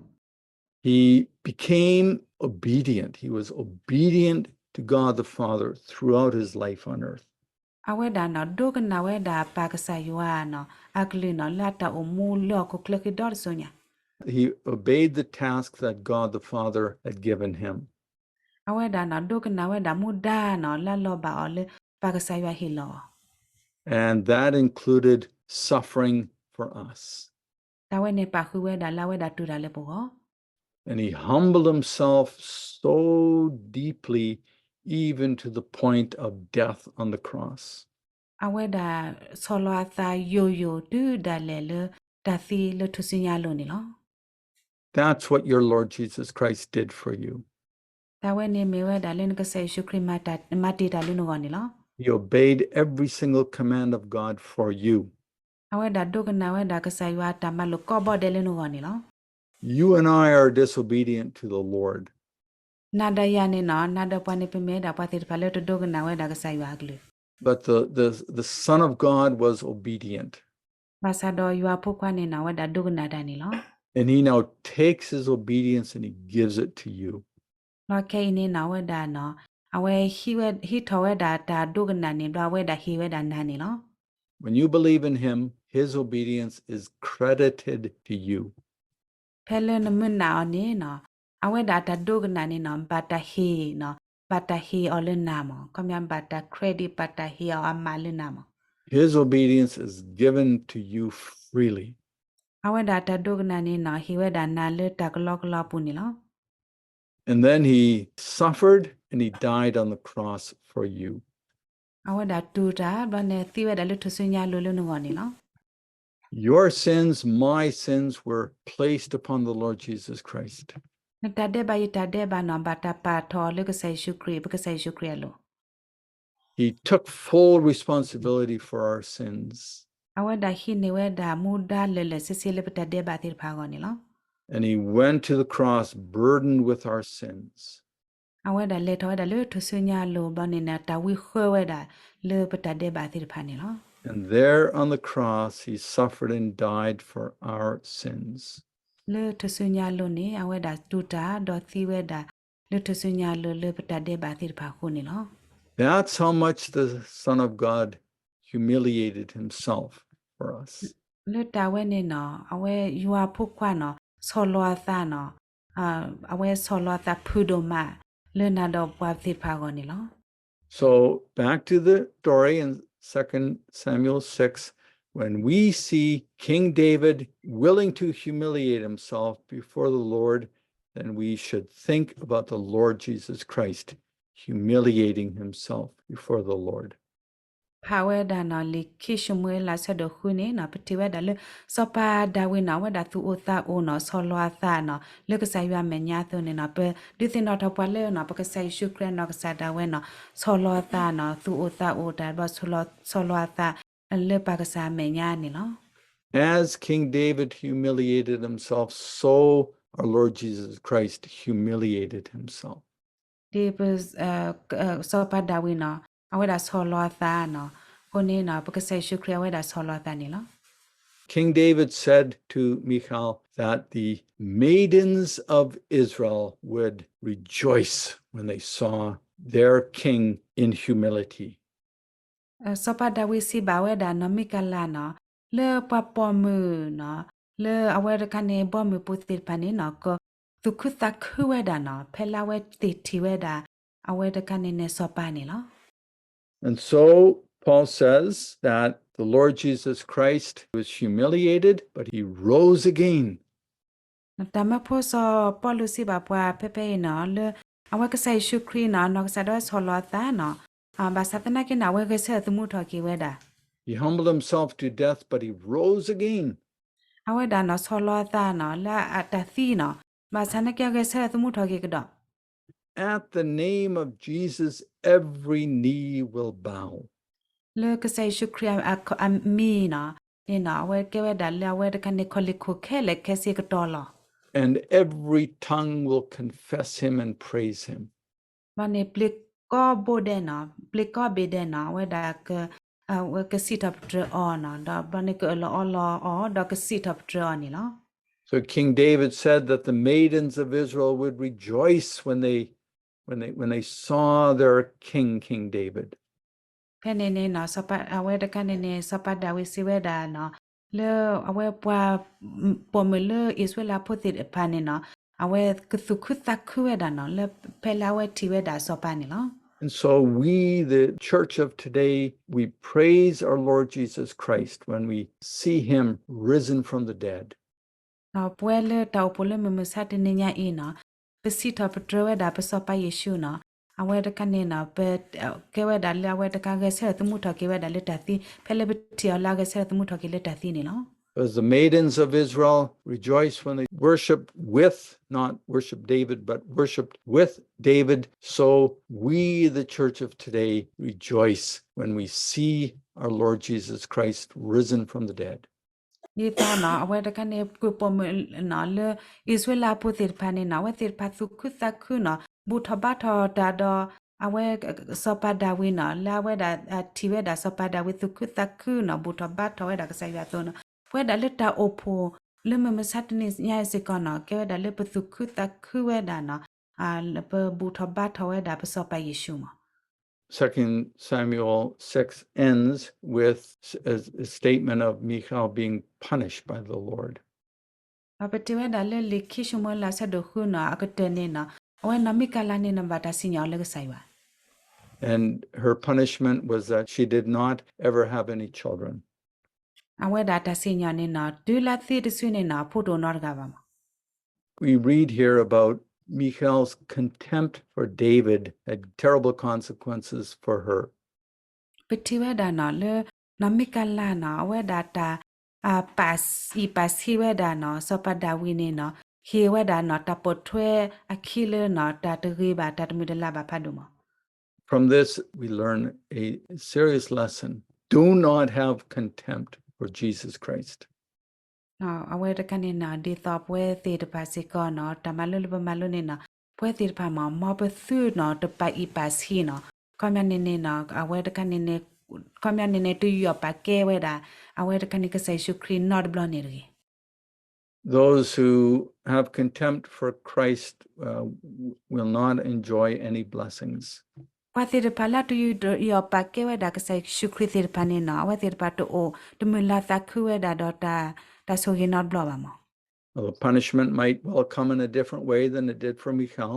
He became obedient. He was obedient to God the Father throughout his life on earth. အဝဲဒၣ်နီၤ, ဒိကနၣ်ဝဲဒၣ်ပၢ်ကစၢ်ယွၤနီၤ, အကလုၢ်နီၤ, လၢအတၢ်အိၣ်မူလၢဟီၣ်ခိၣ်ချၢဃံဒီတစိၤညါ. He obeyed the task that God the Father had given him. အဝဲဒၣ်နီၤ, ဒိကနၣ်ဝဲဒၣ်မူဒါနီၤ, လၢအလီၤဘၣ်အီၤလၢပၢ်ကစၢ်ယွၤဟ့ၣ်လီၤအီၤ. And that included suffering for us. တၢ်ဝဲန့ၣ်ပာ်ဃုာ်ဝဲဒၣ်လၢအဝဲဒၣ်တူၢ်တၢ်လၢပဂီၢ်. And he humbled himself so deeply, even to the point of death on the cross. အဝဲဒၣ်ဆီၣ်လီၤအသးယိာ်ယိာ်တုၤဒၣ်လဲာ်လၢတၢ်သံလၢထူၣ်စုညါအလိၤန့ၣ်လီၤ. That's what your Lord Jesus Christ did for you. တၢ်ဝဲန့ၣ်မ့ၢ်ဝဲဒၣ်လၢနကစၢ်ယ့ၣ်ၡူးခရံာ်မၤတၢ်, မၤတ့ၢ်တၢ်လၢနဂီၢ်န့ၣ်လီၤ. He obeyed every single command of God for you. အဝဲဒၣ်ဒိကနၣ်ဝဲဒၣ်ကစၢ်ယွၤအတၢ်မၤလိာ်ကိးဘီဒဲးလၢနဂီၢ်န့ၣ်လီၤ. You and I are disobedient to the Lord. နၤဒီးယၤန့ၣ်နီၤ, နၤဒီးပှၤန့ၣ်ပမ့ၢ်ဝဲဒၣ်ပှၤသ့ၣ်တဖၣ်လၢတဒိကနၣ်ဝဲဒၣ်ကစၢ်ယွၤအကလုၢ် But the, the, the Son of God was obedient. ဘၣ်ဆၣ်ဒီးယွၤဖိခွါန့ၣ်နီၤ အဝဲဒၣ်ဒိကနၣ်တၢ်န့ၣ်လီၤ. And he now takes his obedience and he gives it to you. လီၤခဲအံၤန့ၣ်နီၤ အဝဲဒၣ်နီၤ, အဝဲဟံးဝဲ, ဟံးထီၣ်ဝဲဒၣ်တၢ်ဒိကနၣ်န့ၣ် ဘျီအဝဲဒၣ်ဟ့ၣ်ဝဲဒၣ်နၤန့ၣ်လီၤ. When you believe in him, his obedience is credited to you. ဖဲလၢနမုၢ်နၤအီၤန့ၣ်နီၤ, အဝဲဒၣ်အတၢ်ဒိကနၣ်န့ၣ်နီၤ ဘၣ်တၢ်ဟ့ၣ်နီၤ, ဘၣ်တၢ်ဟ့ၣ်အီၤလၢနၤမၢ်, ခီပညီဘၣ်တၢ် credit ဘၣ်တၢ်ဟ့ၣ်အီၤအမးလၢနၤမၢ်. His obedience is given to you freely. အဝဲဒၣ်တၢ်ဒိကနၣ်န့ၣ်နီၤ ဟ့ၣ်ဝဲဒၣ်နၤလၢတၢ်ကလီကလီအပူၤန့ၣ်လီၤ. And then he suffered and he died on the cross for you. အဝဲဒၣ်တူၢ်တၢ် ဘျီန့ၣ်သံဝဲဒၣ်လၢထူၣ်စုညါအလိၤလၢနဂီၢ်န့ၣ်လီၤ. Your sins, my sins were placed upon the Lord Jesus Christ. နတၢ်ဒဲးဘး ယတၢ်ဒဲးဘးနီၤ ဘၣ်တၢ်ပာ်ထီၣ်အီၤလၢကစၢ်ယ့ၣ်ၡူးခရံာ်, ပကစၢ်ယ့ၣ်ၡူးခရံာ်အလိၤ. He took full responsibility for our sins. အဝဲဒၣ်ဟံးန့ၢ်ဝဲဒၣ်မူဒါလၢာ်လၢာ်ဆ့ဆ့လၢပတၢ်ဒဲးဘးသ့ၣ်တဖၣ်အဂီၢ်န့ၣ်လီၤ. And he went to the cross burdened with our sins. အဝဲဒၣ်လဲၤထီၣ်ဝဲဒၣ်လၢထူၣ်စုညါအလိၤ ဘျီန့ၣ်န့ၣ် တၢ်ဝံဃၢဝဲဒၣ်လၢပတၢ်ဒဲးဘးသ့ၣ်တဖၣ်န့ၣ်လီၤ. And there on the cross he suffered and died for our sins. လၢထူၣ်စုညါအလိၤန့ၣ် အဝဲဒၣ်တူၢ်တၢ် ဒီးသံဝဲဒၣ်လၢထူၣ်စုညါအလိၤလၢပတၢ်ဒဲးဘးသ့ၣ်တဖၣ်အဃိန့ၣ်လီၤ. That's how much the Son of God humiliated himself for us. လၢတၢ်ဝဲန့ၣ်နီၤ အဝဲယွၤဖိခွါနီၤ ဆီၣ်လီၤအသးနီၤ, အဝဲဆီၣ်လီၤအသးဖုၣ်ဒိၣ်မး လၢနၤဒီးပှၤသ့ၣ်တဖၣ်အဂီၢ်န့ၣ်လီၤ. So back to the story in Second Samuel six, when we see King David willing to humiliate himself before the Lord, then we should think about the Lord Jesus Christ humiliating himself before the Lord. ဖးဝဲဒၣ်နီၤ လံာ်ခံၡမူၤအ့လး ဆၢဒိၣ်ဃုန့ၣ်နီၤ ပထံၣ်ဝဲဒၣ်လၢ စီၤပၤဒၤဝံးနီၤ အဝဲဒၣ်သူၣ်အိၣ်သးအိၣ်နီၤ ဆီၣ်လီၤအသးနီၤ လၢကစၢ်ယွၤအမဲာ်ညါအသိးန့ၣ်နီၤ ပဒုးသ့ၣ်နီၣ်ထီၣ်ပှၤလၢနီၤ ပကစၢ်ယ့ၣ်ၡူးခရံာ်နီၢ်ကစၢ်ဒၣ်ဝဲနီၤ ဆီၣ်လီၤအသးနီၤ သူၣ်အိၣ်သးအိၣ်တၢ် ဘၣ်ဆီၣ်လီၤအသး လၢပၢ်ကစၢ်အမဲာ်ညါန့ၣ်လီၤ. As King David humiliated himself, so our Lord Jesus Christ humiliated himself. ဒ်ပ စီၤပၤဒၤဝံးနီၤ အဝဲဒၣ်ဆီၣ်လီၤအသးနီၤ အဃိန့ၣ်နီၤ ပကစၢ်ယ့ၣ်ၡူးခရံာ်အဝဲဒၣ်ဆီၣ်လီၤအသးန့ၣ်လီၤ. King David said to Michal that the maidens of Israel would rejoice when they saw their king in humility. စီၤပၤဒၤဝံးစံးဘၣ်ဝဲဒၣ်နီၤ မံကၤလးနီၤ လၢပှၤပိာ်မုၣ်နီၤ လၢအဝဲတခါန့ၣ် ဘီမုၢ်ပူၤသ့ၣ်တဖၣ်န့ၣ်နီၤ ကသူၣ်ခုသးခုဝဲဒၣ်နီၤ ဖဲလၢအဝဲသ့ၣ်ထံၣ်ဝဲဒၣ် အဝဲတခါန့ၣ်န့ၣ် စီၤပၤန့ၣ်လီၤ. And so Paul says that the Lord Jesus Christ was humiliated, but he rose again. တၢ်မၢဖိစီၤပီလူးစံးဘၣ်ပှၤဖဲဖဲအံၤနီၤ လၢအဝဲကစၢ်ယ့ၣ်ၡူးခရံာ်နီၤ နီၢ်ကစၢ်ဒၣ်ဝဲဆီၣ်လီၤအသးနီၤ ဘၣ်ဆၣ်သနာ်က့န့ၣ် အဝဲဂဲၤဆၢထၢၣ်သမူထီၣ်က့ၤဝဲဒၣ် He humbled himself to death, but he rose again. အဝဲဒၣ်နီၤ ဆီၣ်လီၤအသးနီၤ လၢအတၢ်သံနီၤ ဘၣ်ဆၣ်သနာ်က့ အဂဲၤဆၢထၢၣ်သမူထီၣ်က့ၤကဒီး At the name of Jesus, every knee will bow. လၢကစၢ်ယ့ၣ်ၡူးခရံာ်အမံၤနီၤ န့ၣ်နီၤ အဝဲကဲဝဲဒၣ်လၢအဝဲတခါန့ၣ် ခီၣ်လံၢ်ခိၣ်ခဲလၢာ်ခဲဆ့ကတီၤလီၤ. And every tongue will confess him and praise him. ဘၣ်န့ၣ် ပျ့ၤကိးဘိဒဲးနီၤ ပျ့ၤကိးဘ့ၣ်ဒဲးနီၤ အဝဲဒၣ်က အဝဲကစံးထီၣ်ပတြၢၤအီၤနီၤ ဒီးဘၣ်န့ၣ်ကအၢၣ်လီၤအီလီၤအီၤ ဒီးကစံးထီၣ်ပတြၢၤအီၤန့ၣ်လီၤ. So King David said that the maidens of Israel would rejoice when they, when they, when they saw their king, King David. ဖဲန့ၣ်န့ၣ်နီၤ အဝဲတခါန့ၣ်န့ၣ် စီၤပၤဒၤဝံးစံးဝဲဒၣ်နီၤ လၢအဝဲပှၤ ပိာ်မုၣ်လၢအံၣ်စရ့လးဖိသ့ၣ်တဖၣ်န့ၣ်နီၤ အဝဲကသူၣ်ခုသးခုဝဲဒၣ်နီၤ လၢဖဲလၢအဝဲထံၣ်ဝဲဒၣ်စီၤပၤန့ၣ်လီၤ. And so we, the church of today, we praise our Lord Jesus Christ when we see him risen from the dead. ဒီးပဝဲလၢတၢ်အိၣ်ဖှိၣ်လၢမုၢ်မဆါတနံၤညါအံၤနီၤ ပစံးထီၣ်ပတြၢၤဝဲဒၣ်ပစီၤပၤယ့ၣ်ၡူးနီၤ အဝဲတခါန့ၣ်နီၤ ပကဲဝဲဒၣ်လၢအဝဲတခါဂဲၤဆၢထၢၣ်သမူထီၣ်က့ၤဝဲဒၣ်လၢတၢ်သံ ဖဲလၢပထံၣ်အီၤလၢအဂဲၤဆၢထၢၣ်သမူထီၣ်က့ၤလၢတၢ်သံန့ၣ်လီၤ. As the maidens of Israel rejoiced when they worshiped with, not worshiped David, but worshiped with David, so we, the church of today, rejoice when we see our Lord Jesus Christ risen from the dead. ဒ်သိးနီၤ အဝဲတခါန့ၣ် ကပိာ်မုၣ်နီၤ လၢအံၣ်စရ့လးဖိသ့ၣ်တဖၣ်န့ၣ်နီၤ အဝဲသ့ၣ်တဖၣ်သူၣ်ခုသးခုနီၤ ဘူၣ်ထီၣ်ဘါထီၣ်တၢ်ဒီး အဝဲ စီၤပၤဒၤဝံးနီၤ လၢအဝဲဒၣ် ထံၣ်ဝဲဒၣ်စီၤပၤဒၤဝံးသူၣ်ခုသးခုနီၤ ဘူၣ်ထီၣ်ဘါထီၣ်ဝဲဒၣ်ကစၢ်ယွၤအသိးနီၤ ပဝဲဒၣ်လၢတၢ်အိၣ်ဖှိၣ် လၢမုၢ်မဆါတနံၤညါအံၤစ့ၢ်ကီးနီၤ ကဲဝဲဒၣ်လၢပသူၣ်ခုသးခုဝဲဒၣ်နီၤ ပဘူၣ်ထီၣ်ဘါထီၣ်ဝဲဒၣ်ပစီၤပၤယ့ၣ်ၡူးမး Second Samuel six ends with a, a statement of Michal being punished by the Lord. ဒီးပထံၣ်ဝဲဒၣ်လၢလံာ်ခံၡမူၤအ့လးဆၢဒိၣ်ဃုနီၤ အကတၢၢ်န့ၣ်နီၤ အဝဲနီၢ်မံကၤလးန့ၣ်နီၤ ဘၣ်တၢ်စံၣ်ညီၣ်လၢကစၢ်ယွၤ And her punishment was that she did not ever have any children. အဝဲဒၣ်တၢ်စံၣ်ညီၣ်န့ၣ်နီၤ တုၤလၢသံတစုန့ၣ်နီၤ အဖိတအိၣ်နီတဂၤဘၣ်မး We read here about Michal's contempt for David had terrible consequences for her. ပထံၣ်ဝဲဒၣ်နီၤ လၢနီၢ်မံကၤလးနီၤ အဝဲဒၣ်တၢ် ပာ်အံၣ်ပာ်ဆံးဝဲဒၣ်နီၤ စီၤပၤဒၤဝံးန့ၣ်နီၤ ဟ့ၣ်ဝဲဒၣ်နီၤ တၢ်ပိာ်ထွဲအခံလၢနီၤ တၢ်တဂ့ၤဘၣ် တၢ်တမုာ်တလၤဘၣ်ဖးဒိၣ်မး From this, we learn a serious lesson. Do not have contempt for Jesus Christ. အဝဲတခါန့ၣ်နီၤ ဒ်သိးပဝဲသ့ၣ်တဖၣ်စ့ၢ်ကီးနီၤ တၢ်မၤလိလၢပမၤလိန့ၣ်နီၤ ပဝဲသ့ၣ်တဖၣ်မး မ်ပသုနီၤ တပာ်အံၣ်ပာ်ဆံးနီၤ ခီပညီန့ၣ်န့ၣ်နီၤ အဝဲတခါန့ၣ်န့ၣ် ခီပညီန့ၣ်န့ၣ် တယူးယီၣ်ပာ်ကဲဝဲဒၣ် အဝဲတခါန့ၣ် ကစၢ်ယ့ၣ်ၡူးခရံာ်နီတဘျီန့ၣ်တဂ့ၤ Those who have contempt for Christ uh, w- will not enjoy any blessings. ပှၤသ့ၣ်တဖၣ်လၢတယူးယီၣ်ပာ်ကဲဝဲဒၣ်ကစၢ်ယ့ၣ်ၡူးခရံာ်သ့ၣ်တဖၣ်န့ၣ်နီၤ အဝဲသ့ၣ်တဖၣ်တအိၣ် တမုာ်လၤသးခုဝဲဒၣ်ဒီးတၢ် တၢ်ဆိၣ်ဂ့ၤနီတဘျီဘၣ်မး Well, the punishment might well come in a different way than it did for Michal.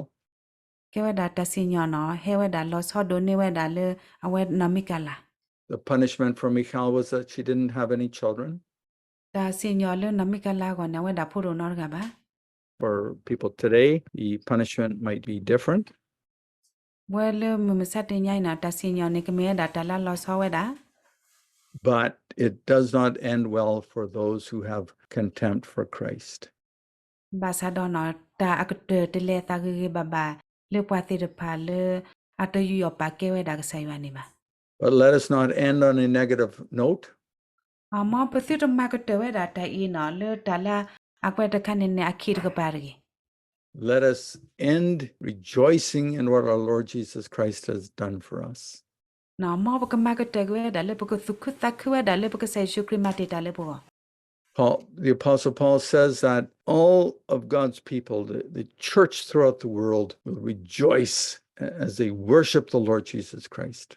ကဲဝဲဒၣ်တၢ်စံၣ်ညီၣ်နီၤ ဟဲဝဲဒၣ်လီၤဆီဒိၣ်န့ၢ်ဝဲဒၣ်လၢ အဝဲနီၢ်မံကၤလး The punishment for Michal was that she didn't have any children. တၢ်စံၣ်ညီၣ်လၢနီၢ်မံကၤလးအဂီၢ်န့ၣ် အဝဲဒၣ်ဖိတအိၣ်နီတဂၤဘၣ် For people today, the punishment might be different. ဝဲလၢမုၢ်မဆါတနံၤညါအံၤနီၤ တၢ်စံၣ်ညီၣ်န့ၣ် ကမ့ၢ်ဝဲဒၣ်တၢ်လၢလီၤဆီဝဲဒၣ် But it does not end well for those who have contempt for Christ. ဘၣ်ဆၣ်ဒီးနီၤ တၢ်အကတၢၢ်တလဲၤသးဂ့ၤဂ့ၤဘၣ်ဘၣ် လၢပှၤသ့ၣ်တဖၣ်လၢ အတယူးယီၣ်ပာ်ကဲဝဲဒၣ်ကစၢ်ယွၤန့ၣ်ဘၣ် But let us not end on a negative note. မ်ပသုတမၤကတၢၢ်ဝဲဒၣ်တၢ်အံၤနီၤ လၢတၢ်လၢအကွဲးတခါန့ၣ်န့ၣ် အခံးတကပၤတဂ့ၤ Let us end rejoicing in what our Lord Jesus Christ has done for us. မ်ပကမၤကတၢၢ်က့ၤဝဲဒၣ်လၢပကသူၣ်ခုသးခုဝဲဒၣ်လၢပကစၢ်ယ့ၣ်ၡူးခရံာ်မၤတ့ၢ်တၢ်လၢပဂီၢ် Paul, the Apostle Paul says that all of God's people, the, the church throughout the world, will rejoice as they worship the Lord Jesus Christ.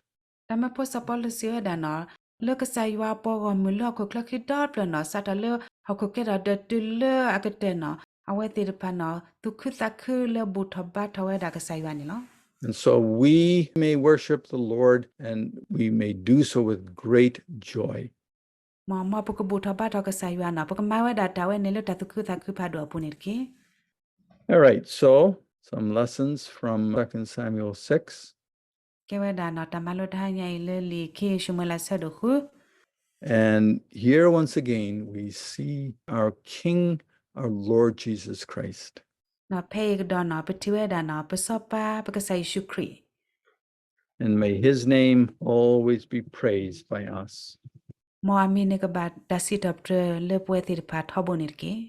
တၢ်မၢဖိစီၤပီလူးစံးဝဲဒၣ်နီၤ လၢကစၢ်ယွၤပှၤဂီၢ်မုၢ်လၢဟီၣ်ခိၣ်ချၢခံဒီတဖျၢၣ်နီၤ စးထီၣ်လၢဟီၣ်ခိၣ်ကဲထီၣ်ဒီးတုၤလၢအကတၢၢ်နီၤ အဝဲသ့ၣ်တဖၣ်နီၤ သူၣ်ခုသးခုလၢဘူၣ်ထီၣ်ဘါထီၣ်ဝဲဒၣ်ကစၢ်ယွၤန့ၣ်လီၤ. And so we may worship the Lord and we may do so with great joy. မ်ပကဘူၣ်ထီၣ်ဘါထီၣ်ကစၢ်ယွၤနီၤ ပကမၤဝဲဒၣ်တၢ်ဝဲန့ၣ်လၢတၢ်သူၣ်ခုသးခုဖးဒိၣ်အပူၤန့ၣ်တက့ၢ်. All right, so some lessons from Second Samuel six. ကဲဝဲဒၣ်နီၤ တၢ်မၤလိတဟါညါအံၤလၢလံာ်ခံၡမူၤအ့လးဆၢဒိၣ်ဃု And here once again we see our King, our Lord Jesus Christ. နီၤ ဖဲအံၤကဒီးနီၤ ပထံၣ်ဝဲဒၣ်နီၤ ပစီၤပၤပကစၢ်ယ့ၣ်ၡူးခရံာ် And may his name always be praised by us. မ်အမံၤန့ၣ်ကဘၣ်တၢ်စံးထီၣ်ပတြၢၤလၢပဝဲသ့ၣ်တဖၣ်ထီဘိန့ၣ်တက့ၢ်.